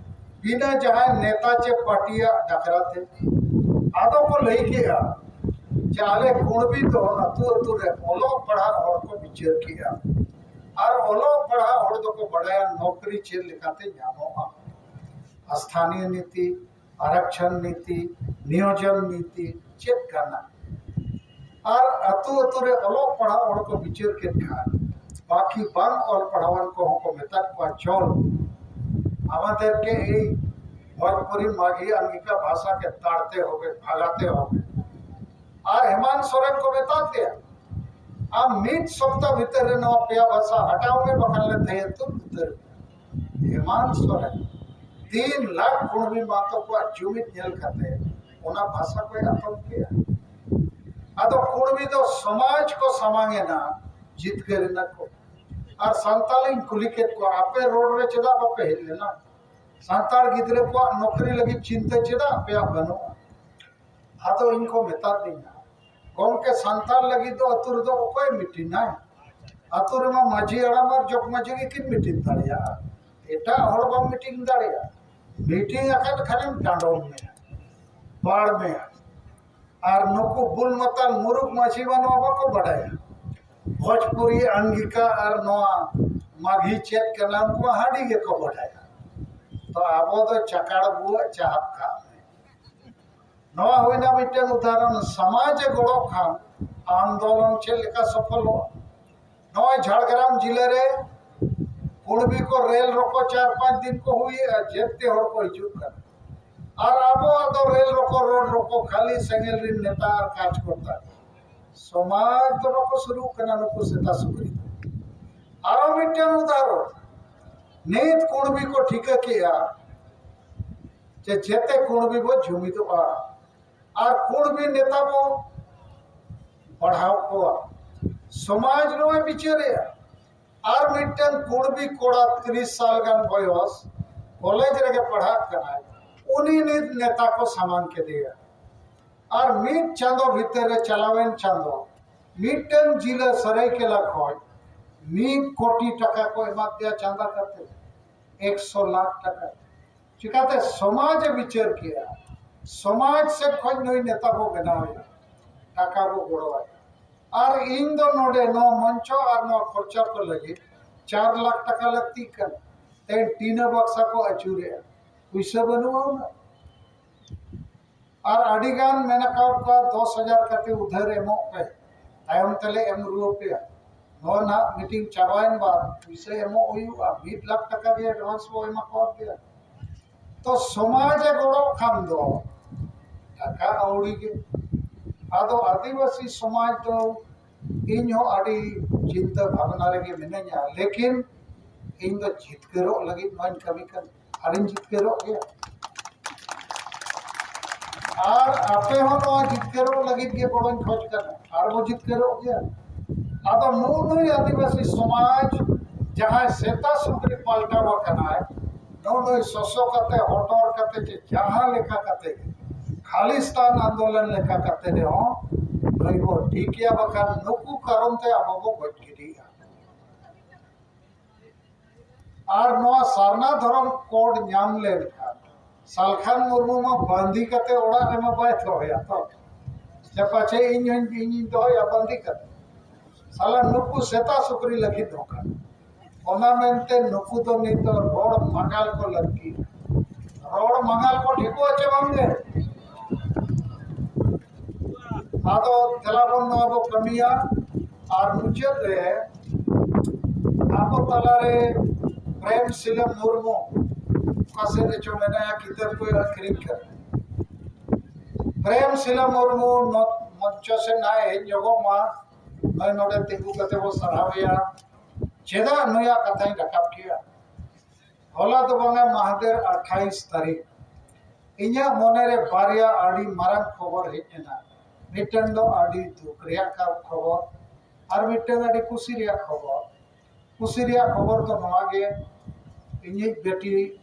ᱵᱤᱱᱟᱹ ᱡᱟᱦᱟᱸᱭ ᱱᱮᱛᱟ ᱪᱮ ᱯᱟᱨᱴᱤᱭᱟᱜ ᱰᱟᱠᱨᱟ ᱛᱮ? ᱟᱫᱚ ᱠᱚ ᱞᱟᱹᱭ ᱠᱮᱜᱼᱟ ᱡᱮ ᱟᱞᱮ ᱠᱩᱲᱢᱤ ᱫᱚ ᱟᱹᱛᱩ ᱟᱹᱛᱩ ᱨᱮ ᱚᱞᱚᱜ ᱯᱟᱲᱦᱟᱜ ᱦᱚᱲ ᱠᱚ ᱵᱤᱪᱟᱹᱨ ᱠᱮᱜᱼᱟ, ᱟᱨ ᱚᱞᱚᱜ ᱯᱟᱲᱦᱟᱜ ᱦᱚᱲ ᱫᱚᱠᱚ ᱵᱟᱲᱟᱭᱟ ᱱᱚᱠᱨᱤ ᱪᱮᱫ ᱞᱮᱠᱟᱛᱮ ᱧᱟᱢᱚᱜᱼᱟ, ᱥᱛᱷᱟᱱᱤᱭᱚ ᱱᱤᱛᱤ, ᱟᱨᱟᱠᱥᱚᱱ ᱱᱤᱛᱤ, ᱱᱤᱭᱳᱡᱚᱱ ᱱᱤᱛᱤ ᱪᱮᱫ ᱠᱟᱱᱟ᱾ ᱟᱨ ᱟᱹᱛᱩ ᱟᱹᱛᱩ ᱨᱮ ᱚᱞᱚᱜ ᱯᱟᱲᱦᱟᱜ ᱦᱚᱲ ᱠᱚ ᱵᱤᱪᱟᱹᱨ ᱠᱮᱫ ᱠᱷᱟᱱ ᱵᱟᱹᱠᱤ ᱵᱟᱝ ᱚᱞ ᱯᱟᱲᱦᱟᱣᱟᱱ ᱠᱚᱦᱚᱸ ᱠᱚ ᱢᱮᱛᱟᱫ ᱠᱚᱣᱟ, ᱪᱚᱞ ᱟᱢᱟᱫᱮᱨ ᱠᱮ ᱮᱭ ᱵᱷᱳᱡᱽᱯᱩᱨᱤ ᱢᱟᱜᱷᱤ ᱟᱝᱜᱤᱠᱟ ᱵᱷᱟᱥᱟ ᱠᱮ ᱛᱟᱲᱛᱮ ᱦᱳᱜᱮ, ᱵᱷᱟᱜᱟᱛᱮ ᱦᱳᱜᱮ᱾ ᱟᱨ ᱦᱮᱢᱟᱱᱛ ᱥᱚᱨᱮᱱ ᱠᱚ ᱢᱮᱛᱟᱫ ᱫᱮᱭᱟ, ᱟᱢ ᱢᱤᱫ ᱥᱚᱯᱛᱟ ᱵᱷᱤᱛᱟᱹᱨ ᱨᱮ ᱱᱚᱣᱟ ᱯᱮᱭᱟ ᱵᱷᱟᱥᱟ ᱦᱟᱴᱟᱣ ᱢᱮ, ᱵᱟᱠᱷᱟᱱ ᱞᱮ ᱛᱮᱦᱮᱧ ᱩᱛᱟᱹᱨ ᱢᱮᱭᱟ᱾ ᱦᱮᱢᱟᱱᱛ ᱥᱚᱨᱮᱱ ᱛᱤᱱ ᱞᱟᱠᱷ ᱠᱩᱲᱢᱤ ᱢᱟᱦᱛᱚ ᱠᱚᱣᱟᱜ ᱡᱩᱢᱤᱫ ᱧᱮᱞ ᱠᱟᱛᱮ ᱚᱱᱟ ᱵᱷᱟᱥᱟ ᱠᱚᱭ ᱟᱛᱚᱢ ᱠᱮᱜᱼᱟ᱾ ᱟᱫᱚ ᱠᱩᱲᱢᱤ ᱫᱚ ᱥᱚᱢᱟᱡᱽ ᱠᱚ ᱥᱟᱢᱟᱝ ᱮᱱᱟ, ᱡᱤᱛᱠᱟᱹᱨ ᱮᱱᱟ ᱠᱚ᱾ ᱟᱨ ᱥᱟᱱᱛᱟᱲᱤᱧ ᱠᱩᱞᱤ ᱠᱮᱫ ᱠᱚᱣᱟ, ᱟᱯᱮ ᱨᱳᱰ ᱨᱮ ᱪᱮᱫᱟᱜ ᱵᱟᱯᱮ ᱦᱮᱡ ᱞᱮᱱᱟ? ᱥᱟᱱᱛᱟᱲ ᱜᱤᱫᱽᱨᱟᱹ ᱠᱚᱣᱟᱜ ᱱᱚᱠᱨᱤ ᱞᱟᱹᱜᱤᱫ ᱪᱤᱱᱛᱟᱹ ᱪᱮᱫᱟᱜ ᱟᱯᱮᱭᱟᱜ ᱵᱟᱹᱱᱩᱜᱼᱟ? ᱟᱫᱚ ᱤᱧ ᱠᱚ ᱢᱮᱛᱟ ᱫᱤᱧᱟ, ᱜᱚᱢᱠᱮ, ᱥᱟᱱᱛᱟᱲ ᱞᱟᱹᱜᱤᱫ ᱫᱚ ᱟᱹᱛᱩ ᱨᱮᱫᱚ ᱚᱠᱚᱭ ᱢᱤᱴᱤᱝ ᱟᱭ? ᱟᱹᱛᱩ ᱨᱮᱢᱟ ᱢᱟᱹᱡᱷᱤ ᱦᱟᱲᱟᱢ ᱟᱨ ᱡᱚᱜᱽ ᱢᱟᱹᱡᱷᱤ ᱜᱮᱠᱤᱱ ᱢᱤᱴᱤᱝ ᱫᱟᱲᱮᱭᱟᱜᱼᱟ, ᱮᱴᱟᱜ ᱦᱚᱲ ᱵᱟᱢ ᱢᱤᱴᱤᱝ ᱫᱟᱲᱮᱭᱟᱜᱼᱟ᱾ ᱢᱤᱴᱤᱝ ᱟᱠᱟᱫ ᱠᱷᱟᱱᱮᱢ ᱰᱟᱸᱰᱚᱢ ᱢᱮᱭᱟ, ᱵᱟᱲ ᱢᱮᱭᱟ᱾ ᱟᱨ ᱱᱩᱠᱩ ᱵᱩᱞ ᱢᱟᱛᱟᱞ ᱢᱩᱨᱩᱠ ᱢᱟᱹᱡᱷᱤ ᱢᱟ ᱱᱚᱣᱟ ᱵᱟᱠᱚ ᱵᱟᱰᱟᱭᱟ᱾ ᱵᱷᱳᱡᱽᱯᱩᱨᱤ ᱟᱝᱜᱤᱠᱟ ᱟᱨ ᱱᱚᱣᱟ ᱢᱟᱜᱷᱤ ᱪᱮᱫ ᱠᱟᱱᱟ, ᱩᱱᱠᱩ ᱢᱟ ᱟᱹᱰᱤ ᱜᱮᱠᱚ ᱵᱟᱰᱟᱭᱟ᱾ ᱛᱚ ᱟᱵᱚ ᱫᱚ ᱪᱟᱠᱟᱲ ᱵᱩᱣᱟᱹᱜ ᱪᱟᱦᱟᱵ ᱠᱟᱜ ᱢᱮ᱾ ᱱᱚᱣᱟ ᱦᱩᱭᱱᱟ ᱢᱤᱫᱴᱮᱱ ᱩᱫᱟᱦᱚᱨᱚᱱ, ᱥᱚᱢᱟᱡᱽ ᱮ ᱜᱚᱲᱚᱜ ᱠᱷᱟᱱ ᱟᱱᱫᱳᱞᱚᱱ ᱪᱮᱫ ᱞᱮᱠᱟ ᱥᱚᱯᱷᱚᱞᱚᱜᱼᱟ᱾ ᱱᱚᱜᱼᱚᱭ ᱡᱷᱟᱲᱜᱨᱟᱢ ᱡᱤᱞᱟᱹ ᱨᱮ ᱠᱩᱲᱵᱤ ᱠᱚ ᱨᱮᱞ ᱨᱚᱠᱚ ᱪᱟᱨ ᱯᱟᱸᱪ ᱫᱤᱱ ᱠᱚ ᱦᱩᱭᱮᱜᱼᱟ, ᱡᱮᱛᱮ ᱦᱚᱲ ᱠᱚ ᱦᱤᱡᱩᱜ ᱠᱟᱱᱟ᱾ ᱟᱨ ᱟᱵᱚᱣᱟᱜ ᱫᱚ ᱨᱮᱞ ᱨᱚᱠᱚ, ᱨᱳᱰ ᱨᱚᱠᱚ, ᱠᱷᱟᱹᱞᱤ ᱥᱮᱸᱜᱮᱞ ᱨᱤᱱ ᱱᱮᱛᱟ ᱟᱨ ᱠᱟᱡᱽ ᱠᱚᱨᱛᱟ᱾ ᱥᱚᱢᱟᱡᱽ ᱫᱚ ᱵᱟᱠᱚ ᱥᱩᱨᱩᱜ ᱠᱟᱱᱟ ᱱᱩᱠᱩ ᱥᱮᱛᱟ ᱥᱩᱠᱨᱤ ᱫᱚ᱾ ᱟᱨᱚ ᱢᱤᱫᱴᱟᱝ ᱩᱫᱟᱦᱚᱨᱚᱱ, ᱱᱤᱛ ᱠᱩᱲᱵᱤ ᱠᱚ ᱴᱷᱤᱠᱟᱹ ᱠᱮᱜᱼᱟ ᱡᱮ ᱡᱮᱛᱮ ᱠᱩᱲᱵᱤ ᱵᱚ ᱡᱩᱢᱤᱫᱚᱜᱼᱟ ᱟᱨ ᱠᱩᱲᱵᱤ ᱱᱮᱛᱟ ᱵᱚ ᱵᱟᱲᱦᱟᱣ ᱠᱚᱣᱟ᱾ ᱥᱚᱢᱟᱡᱽ ᱱᱚᱣᱟᱭ ᱵᱤᱪᱟᱹᱨᱮᱜᱼᱟ᱾ ᱟᱨ ᱢᱤᱫᱴᱟᱝ ᱠᱩᱲᱵᱤ ᱠᱚᱲᱟ ᱛᱤᱨᱤᱥ ᱥᱟᱞ ᱜᱟᱱ ᱵᱚᱭᱚᱥ, ᱠᱚᱞᱮᱡᱽ ᱨᱮᱜᱮ ᱯᱟᱲᱦᱟᱜ ᱠᱟᱱᱟᱭ, ᱩᱱᱤ ᱱᱤᱛ ᱱᱮᱛᱟ ᱠᱚ ᱥᱟᱢᱟᱝ ᱠᱮᱫᱮᱭᱟ᱾ ᱟᱨ ᱢᱤᱫ ᱪᱟᱸᱫᱚ ᱵᱷᱤᱛᱟᱹᱨ ᱨᱮ, ᱪᱟᱞᱟᱣᱮᱱ ᱪᱟᱸᱫᱚ, ᱢᱤᱫᱴᱟᱝ ᱡᱤᱞᱟᱹ ᱥᱟᱹᱨᱟᱹᱭᱠᱮᱞᱟ ᱠᱷᱚᱱ ᱢᱤᱫ ᱠᱳᱴᱤ ᱴᱟᱠᱟ ᱠᱚ ᱮᱢᱟ ᱫᱮᱭᱟ ᱪᱟᱸᱫᱟ ᱠᱟᱛᱮ, ᱮᱠᱥᱚ ᱞᱟᱠᱷ ᱴᱟᱠᱟ᱾ ᱪᱤᱠᱟᱛᱮ ᱥᱚᱢᱟᱡᱽ ᱮ ᱵᱤᱪᱟᱹᱨ ᱠᱮᱜᱼᱟ, ᱥᱚᱢᱟᱡᱽ ᱥᱮᱫ ᱠᱷᱚᱱ ᱱᱩᱭ ᱱᱮᱛᱟ ᱵᱚ ᱵᱮᱱᱟᱣᱮᱭᱟ, ᱴᱟᱠᱟ ᱵᱚ ᱜᱚᱲᱚᱣᱟᱭᱟ᱾ ᱟᱨ ᱤᱧ ᱫᱚ ᱱᱚᱰᱮ ᱱᱚᱣᱟ ᱢᱚᱧᱪᱚ ᱟᱨ ᱱᱚᱣᱟ ᱠᱷᱚᱨᱪᱟ ᱠᱚ ᱞᱟᱹᱜᱤᱫ ᱪᱟᱨ ᱞᱟᱠᱷ ᱴᱟᱠᱟ ᱞᱟᱹᱠᱛᱤᱜ ᱠᱟᱱᱟ, ᱛᱮᱦᱮᱧ ᱴᱤᱱᱟᱹ ᱵᱟᱠᱥᱟ ᱠᱚ ᱟᱹᱪᱩᱨᱮᱜᱼᱟ, ᱯᱩᱭᱥᱟᱹ ᱵᱟᱹᱱᱩᱜᱼᱟ ᱩᱱᱟᱹᱜ᱾ ᱟᱨ ᱟᱹᱰᱤ ᱜᱟᱱ ᱢᱮᱱ ᱟᱠᱟᱫ ᱠᱚᱣᱟ, ᱫᱚᱥ ᱦᱟᱡᱟᱨ ᱠᱟᱛᱮ ᱩᱫᱷᱟᱹᱨ ᱮᱢᱚᱜ ᱯᱮ, ᱛᱟᱭᱚᱢ ᱛᱮᱞᱮ ᱮᱢ ᱨᱩᱣᱟᱹᱲ ᱯᱮᱭᱟ᱾ ᱱᱚᱣᱟ ᱱᱟᱦᱟᱜ ᱢᱤᱴᱤᱝ ᱪᱟᱵᱟᱭᱮᱱ ᱵᱟᱫ ᱯᱩᱭᱥᱟᱹ ᱮᱢᱚᱜ ᱦᱩᱭᱩᱜᱼᱟ, ᱢᱤᱫ ᱞᱟᱠᱷ ᱴᱟᱠᱟ ᱜᱮ ᱮᱰᱵᱷᱟᱱᱥ ᱵᱚ ᱮᱢᱟ ᱠᱚᱣᱟ ᱯᱮᱭᱟ᱾ ᱛᱚ ᱥᱚᱢᱟᱡᱽ ᱮ ᱜᱚᱲᱚᱜ ᱠᱷᱟᱱ ᱫᱚ ᱴᱟᱠᱟ ᱟᱹᱣᱲᱤ ᱜᱮ᱾ ᱟᱫᱚ ᱟᱹᱫᱤᱵᱟᱹᱥᱤ ᱥᱚᱢᱟᱡᱽ ᱫᱚ ᱤᱧ ᱦᱚᱸ ᱟᱹᱰᱤ ᱪᱤᱱᱛᱟᱹ ᱵᱷᱟᱵᱽᱱᱟ ᱨᱮᱜᱮ ᱢᱤᱱᱟᱹᱧᱟ, ᱞᱮᱠᱤᱱ ᱤᱧ ᱫᱚ ᱡᱤᱛᱠᱟᱹᱨᱚᱜ ᱞᱟᱹᱜᱤᱫ ᱱᱚᱣᱟᱧ ᱠᱟᱹᱢᱤ ᱠᱟᱱᱟ᱾ ᱟᱨᱤᱧ ᱡᱤᱛᱠᱟᱹᱨᱚᱜ ᱜᱮᱭᱟ᱾ ᱟᱨ ᱟᱯᱮ ᱦᱚᱸ ᱱᱚᱣᱟ ᱡᱤᱛᱠᱟᱹᱨᱚᱜ ᱞᱟᱹᱜᱤᱫ ᱜᱮ ᱜᱚᱲᱚᱧ ᱠᱷᱚᱡᱽ ᱠᱟᱱᱟ᱾ ᱟᱨ ᱵᱚ ᱡᱤᱛᱠᱟᱹᱨᱚᱜ ᱜᱮᱭᱟ᱾ ᱟᱫᱚ ᱱᱩᱜᱼᱩ ᱱᱩᱭ ᱟᱹᱫᱤᱵᱟᱹᱥᱤ ᱥᱚᱢᱟᱡᱽ ᱡᱟᱦᱟᱸᱭ ᱥᱮᱛᱟ ᱥᱩᱠᱨᱤ ᱯᱟᱞᱴᱟᱣ ᱟᱠᱟᱱᱟᱭ, ᱱᱩᱜᱼᱩ ᱱᱩᱭ ᱥᱚᱥᱚ ᱠᱟᱛᱮ, ᱦᱚᱴᱚᱨ ᱠᱟᱛᱮ, ᱪᱮ ᱡᱟᱦᱟᱸ ᱞᱮᱠᱟ ᱠᱟᱛᱮ ᱜᱮ, ᱠᱷᱟᱞᱤᱥᱛᱟᱱ ᱟᱱᱫᱳᱞᱚᱱ ᱞᱮᱠᱟ ᱠᱟᱛᱮ ᱨᱮᱦᱚᱸ ᱱᱩᱭ ᱵᱚ ᱴᱷᱤᱠ ᱜᱮᱭᱟ, ᱵᱟᱠᱷᱟᱱ ᱱᱩᱠᱩ ᱠᱟᱨᱚᱱ ᱛᱮ ᱟᱵᱚ ᱵᱚ ᱜᱚᱡ ᱜᱤᱰᱤᱜᱼᱟ᱾ ᱟᱨ ᱱᱚᱣᱟ ᱥᱟᱨᱱᱟ ᱫᱷᱚᱨᱚᱢ ᱠᱳᱰ ᱧᱟᱢ ᱞᱮᱱᱠᱷᱟᱱ ᱥᱟᱞᱠᱷᱟᱱ ᱢᱩᱨᱢᱩ ᱢᱟ ᱵᱟᱸᱫᱤ ᱠᱟᱛᱮ ᱚᱲᱟᱜ ᱨᱮᱢᱟ ᱵᱟᱭ ᱫᱚᱦᱚᱭᱟ ᱛᱚ᱾ ᱥᱮ ᱯᱟᱪᱷᱮ ᱤᱧ ᱦᱚᱸᱧ, ᱤᱧᱤᱧ ᱫᱚᱦᱚᱭᱟ ᱵᱟᱸᱫᱤ ᱠᱟᱛᱮ᱾ ᱥᱟᱞᱟ ᱱᱩᱠᱩ ᱥᱮᱛᱟ ᱥᱩᱠᱨᱤ ᱞᱟᱹᱜᱤᱫ ᱫᱚ ᱠᱟᱱᱟ᱾ ᱚᱱᱟ ᱢᱮᱱᱛᱮ ᱱᱩᱠᱩ ᱫᱚ ᱱᱤᱛ ᱫᱚ ᱨᱚᱲ ᱢᱟᱸᱜᱟᱞ ᱠᱚ ᱞᱟᱹᱠᱛᱤ᱾ ᱨᱚᱲ ᱢᱟᱸᱜᱟᱞ ᱠᱚ ᱴᱷᱤᱠᱚᱜᱼᱟ ᱪᱮ ᱵᱟᱝ ᱜᱮ? ᱟᱫᱚ ᱫᱮᱞᱟ ᱵᱚᱱ ᱱᱚᱣᱟ ᱵᱚ ᱠᱟᱹᱢᱤᱭᱟ᱾ ᱟᱨ ᱢᱩᱪᱟᱹᱫ ᱨᱮ ᱟᱵᱚ ᱛᱟᱞᱟᱨᱮ ᱯᱨᱮᱢ ᱥᱤᱞᱟ ᱢᱩᱨᱢᱩ ᱚᱠᱟ ᱥᱮᱫ ᱨᱮᱪᱚ ᱢᱮᱱᱟᱭᱟ, ᱠᱤᱛᱟᱹᱵ ᱠᱚᱭ ᱟᱹᱠᱷᱨᱤᱧ ᱠᱟᱱᱟ᱾ ᱯᱨᱮᱢ ᱥᱤᱞᱟ ᱢᱩᱨᱢᱩ ᱱᱚ-, ᱢᱚᱧᱪᱚ ᱥᱮᱫ ᱱᱟᱦᱟᱜ ᱦᱮᱡ ᱧᱚᱜᱚᱜ ᱢᱟ᱾ ᱱᱚᱜᱼᱚᱭ ᱱᱚᱰᱮ ᱛᱤᱸᱜᱩ ᱠᱟᱛᱮ ᱵᱚ ᱥᱟᱨᱦᱟᱣᱮᱭᱟ᱾ ᱪᱮᱫᱟᱜ ᱱᱩᱭᱟᱜ ᱠᱟᱛᱷᱟᱧ ᱨᱟᱠᱟᱵ ᱠᱮᱜᱼᱟ? ᱦᱚᱞᱟ ᱫᱚ ᱵᱟᱝᱟ, ᱢᱟᱦᱫᱮᱨ ᱟᱴᱷᱟᱭᱤᱥ ᱛᱟᱹᱨᱤᱠᱷ ᱤᱧᱟᱹᱜ ᱢᱚᱱᱮᱨᱮ ᱵᱟᱨᱭᱟ ᱟᱹᱰᱤ ᱢᱟᱨᱟᱝ ᱠᱷᱚᱵᱚᱨ ᱦᱮᱡ ᱮᱱᱟ᱾ ᱢᱤᱫᱴᱟᱝ ᱫᱚ ᱟᱹᱰᱤ ᱫᱩᱠ ᱨᱮᱭᱟᱜ ᱠᱟ-, ᱠᱷᱚᱵᱚᱨ, ᱟᱨ ᱢᱤᱫᱴᱟᱝ ᱟᱹᱰᱤ ᱠᱩᱥᱤ ᱨᱮᱭᱟᱜ ᱠᱷᱚᱵᱚᱨ᱾ ᱠᱩᱥᱤ ᱨᱮᱭᱟᱜ ᱠᱷᱚᱵᱚᱨ ᱫᱚ ᱱᱚᱣᱟ ᱜᱮ, ᱤᱧᱤᱡ ᱵᱮᱴᱤ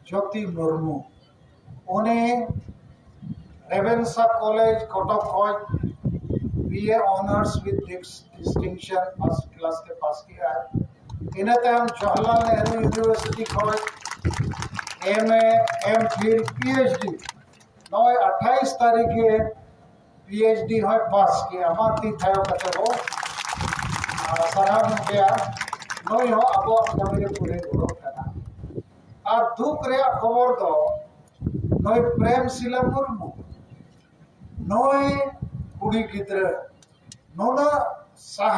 ᱡᱳᱛᱤ ᱢᱩᱨᱢᱩ, ᱩᱱᱤ ᱨᱮᱵᱷᱮᱱᱥᱟ ᱠᱚᱞᱮᱡᱽ ᱠᱚᱴᱚᱠ ᱠᱷᱚᱱ B A Honours with dis-, distinction first class ᱛᱮ ᱯᱟᱥ ᱠᱮᱜᱼᱟᱭ᱾ ᱤᱱᱟᱹ ᱛᱟᱭᱚᱢ ᱡᱚᱣᱟᱦᱚᱨᱞᱟᱞ ᱱᱮᱦᱨᱩ ᱤᱭᱩᱱᱤᱵᱷᱟᱨᱥᱤᱴᱤ ᱠᱷᱚᱱ M A, M Phil, P H D, ᱱᱚᱜᱼᱚᱭ ᱟᱴᱷᱟᱭᱤᱥ ᱛᱟᱹᱨᱤᱠᱷ ᱜᱮ P H D ᱦᱚᱸᱭ ᱯᱟᱥ ᱠᱮᱜᱼᱟ᱾ ᱢᱟ ᱛᱤ ᱛᱷᱟᱭᱚ ᱠᱟᱛᱮ ᱵᱚ, ᱟᱨ, ᱥᱟᱨᱦᱟᱣ ᱱᱚᱜᱮᱭᱟ᱾ ᱱᱩᱭ ᱦᱚᱸ ᱟᱵᱚᱣᱟᱜ ᱠᱟᱹᱢᱤ ᱨᱮ ᱯᱩᱨᱟᱹ ᱜᱚᱲᱚ ᱠᱟᱱᱟ᱾ ᱟᱨ ᱫᱩᱠ ᱨᱮᱭᱟᱜ ᱠᱷᱚᱵᱚᱨ ᱫᱚ ᱱᱩᱭ ᱯᱨᱮᱢ ᱥᱤᱞᱟ ᱢᱩᱨᱢᱩ, ᱱᱩᱭ ᱠᱩᱲᱤ ᱜᱤᱫᱽᱨᱟᱹ ᱱᱩᱱᱟᱹᱜ ᱥᱟᱦᱟ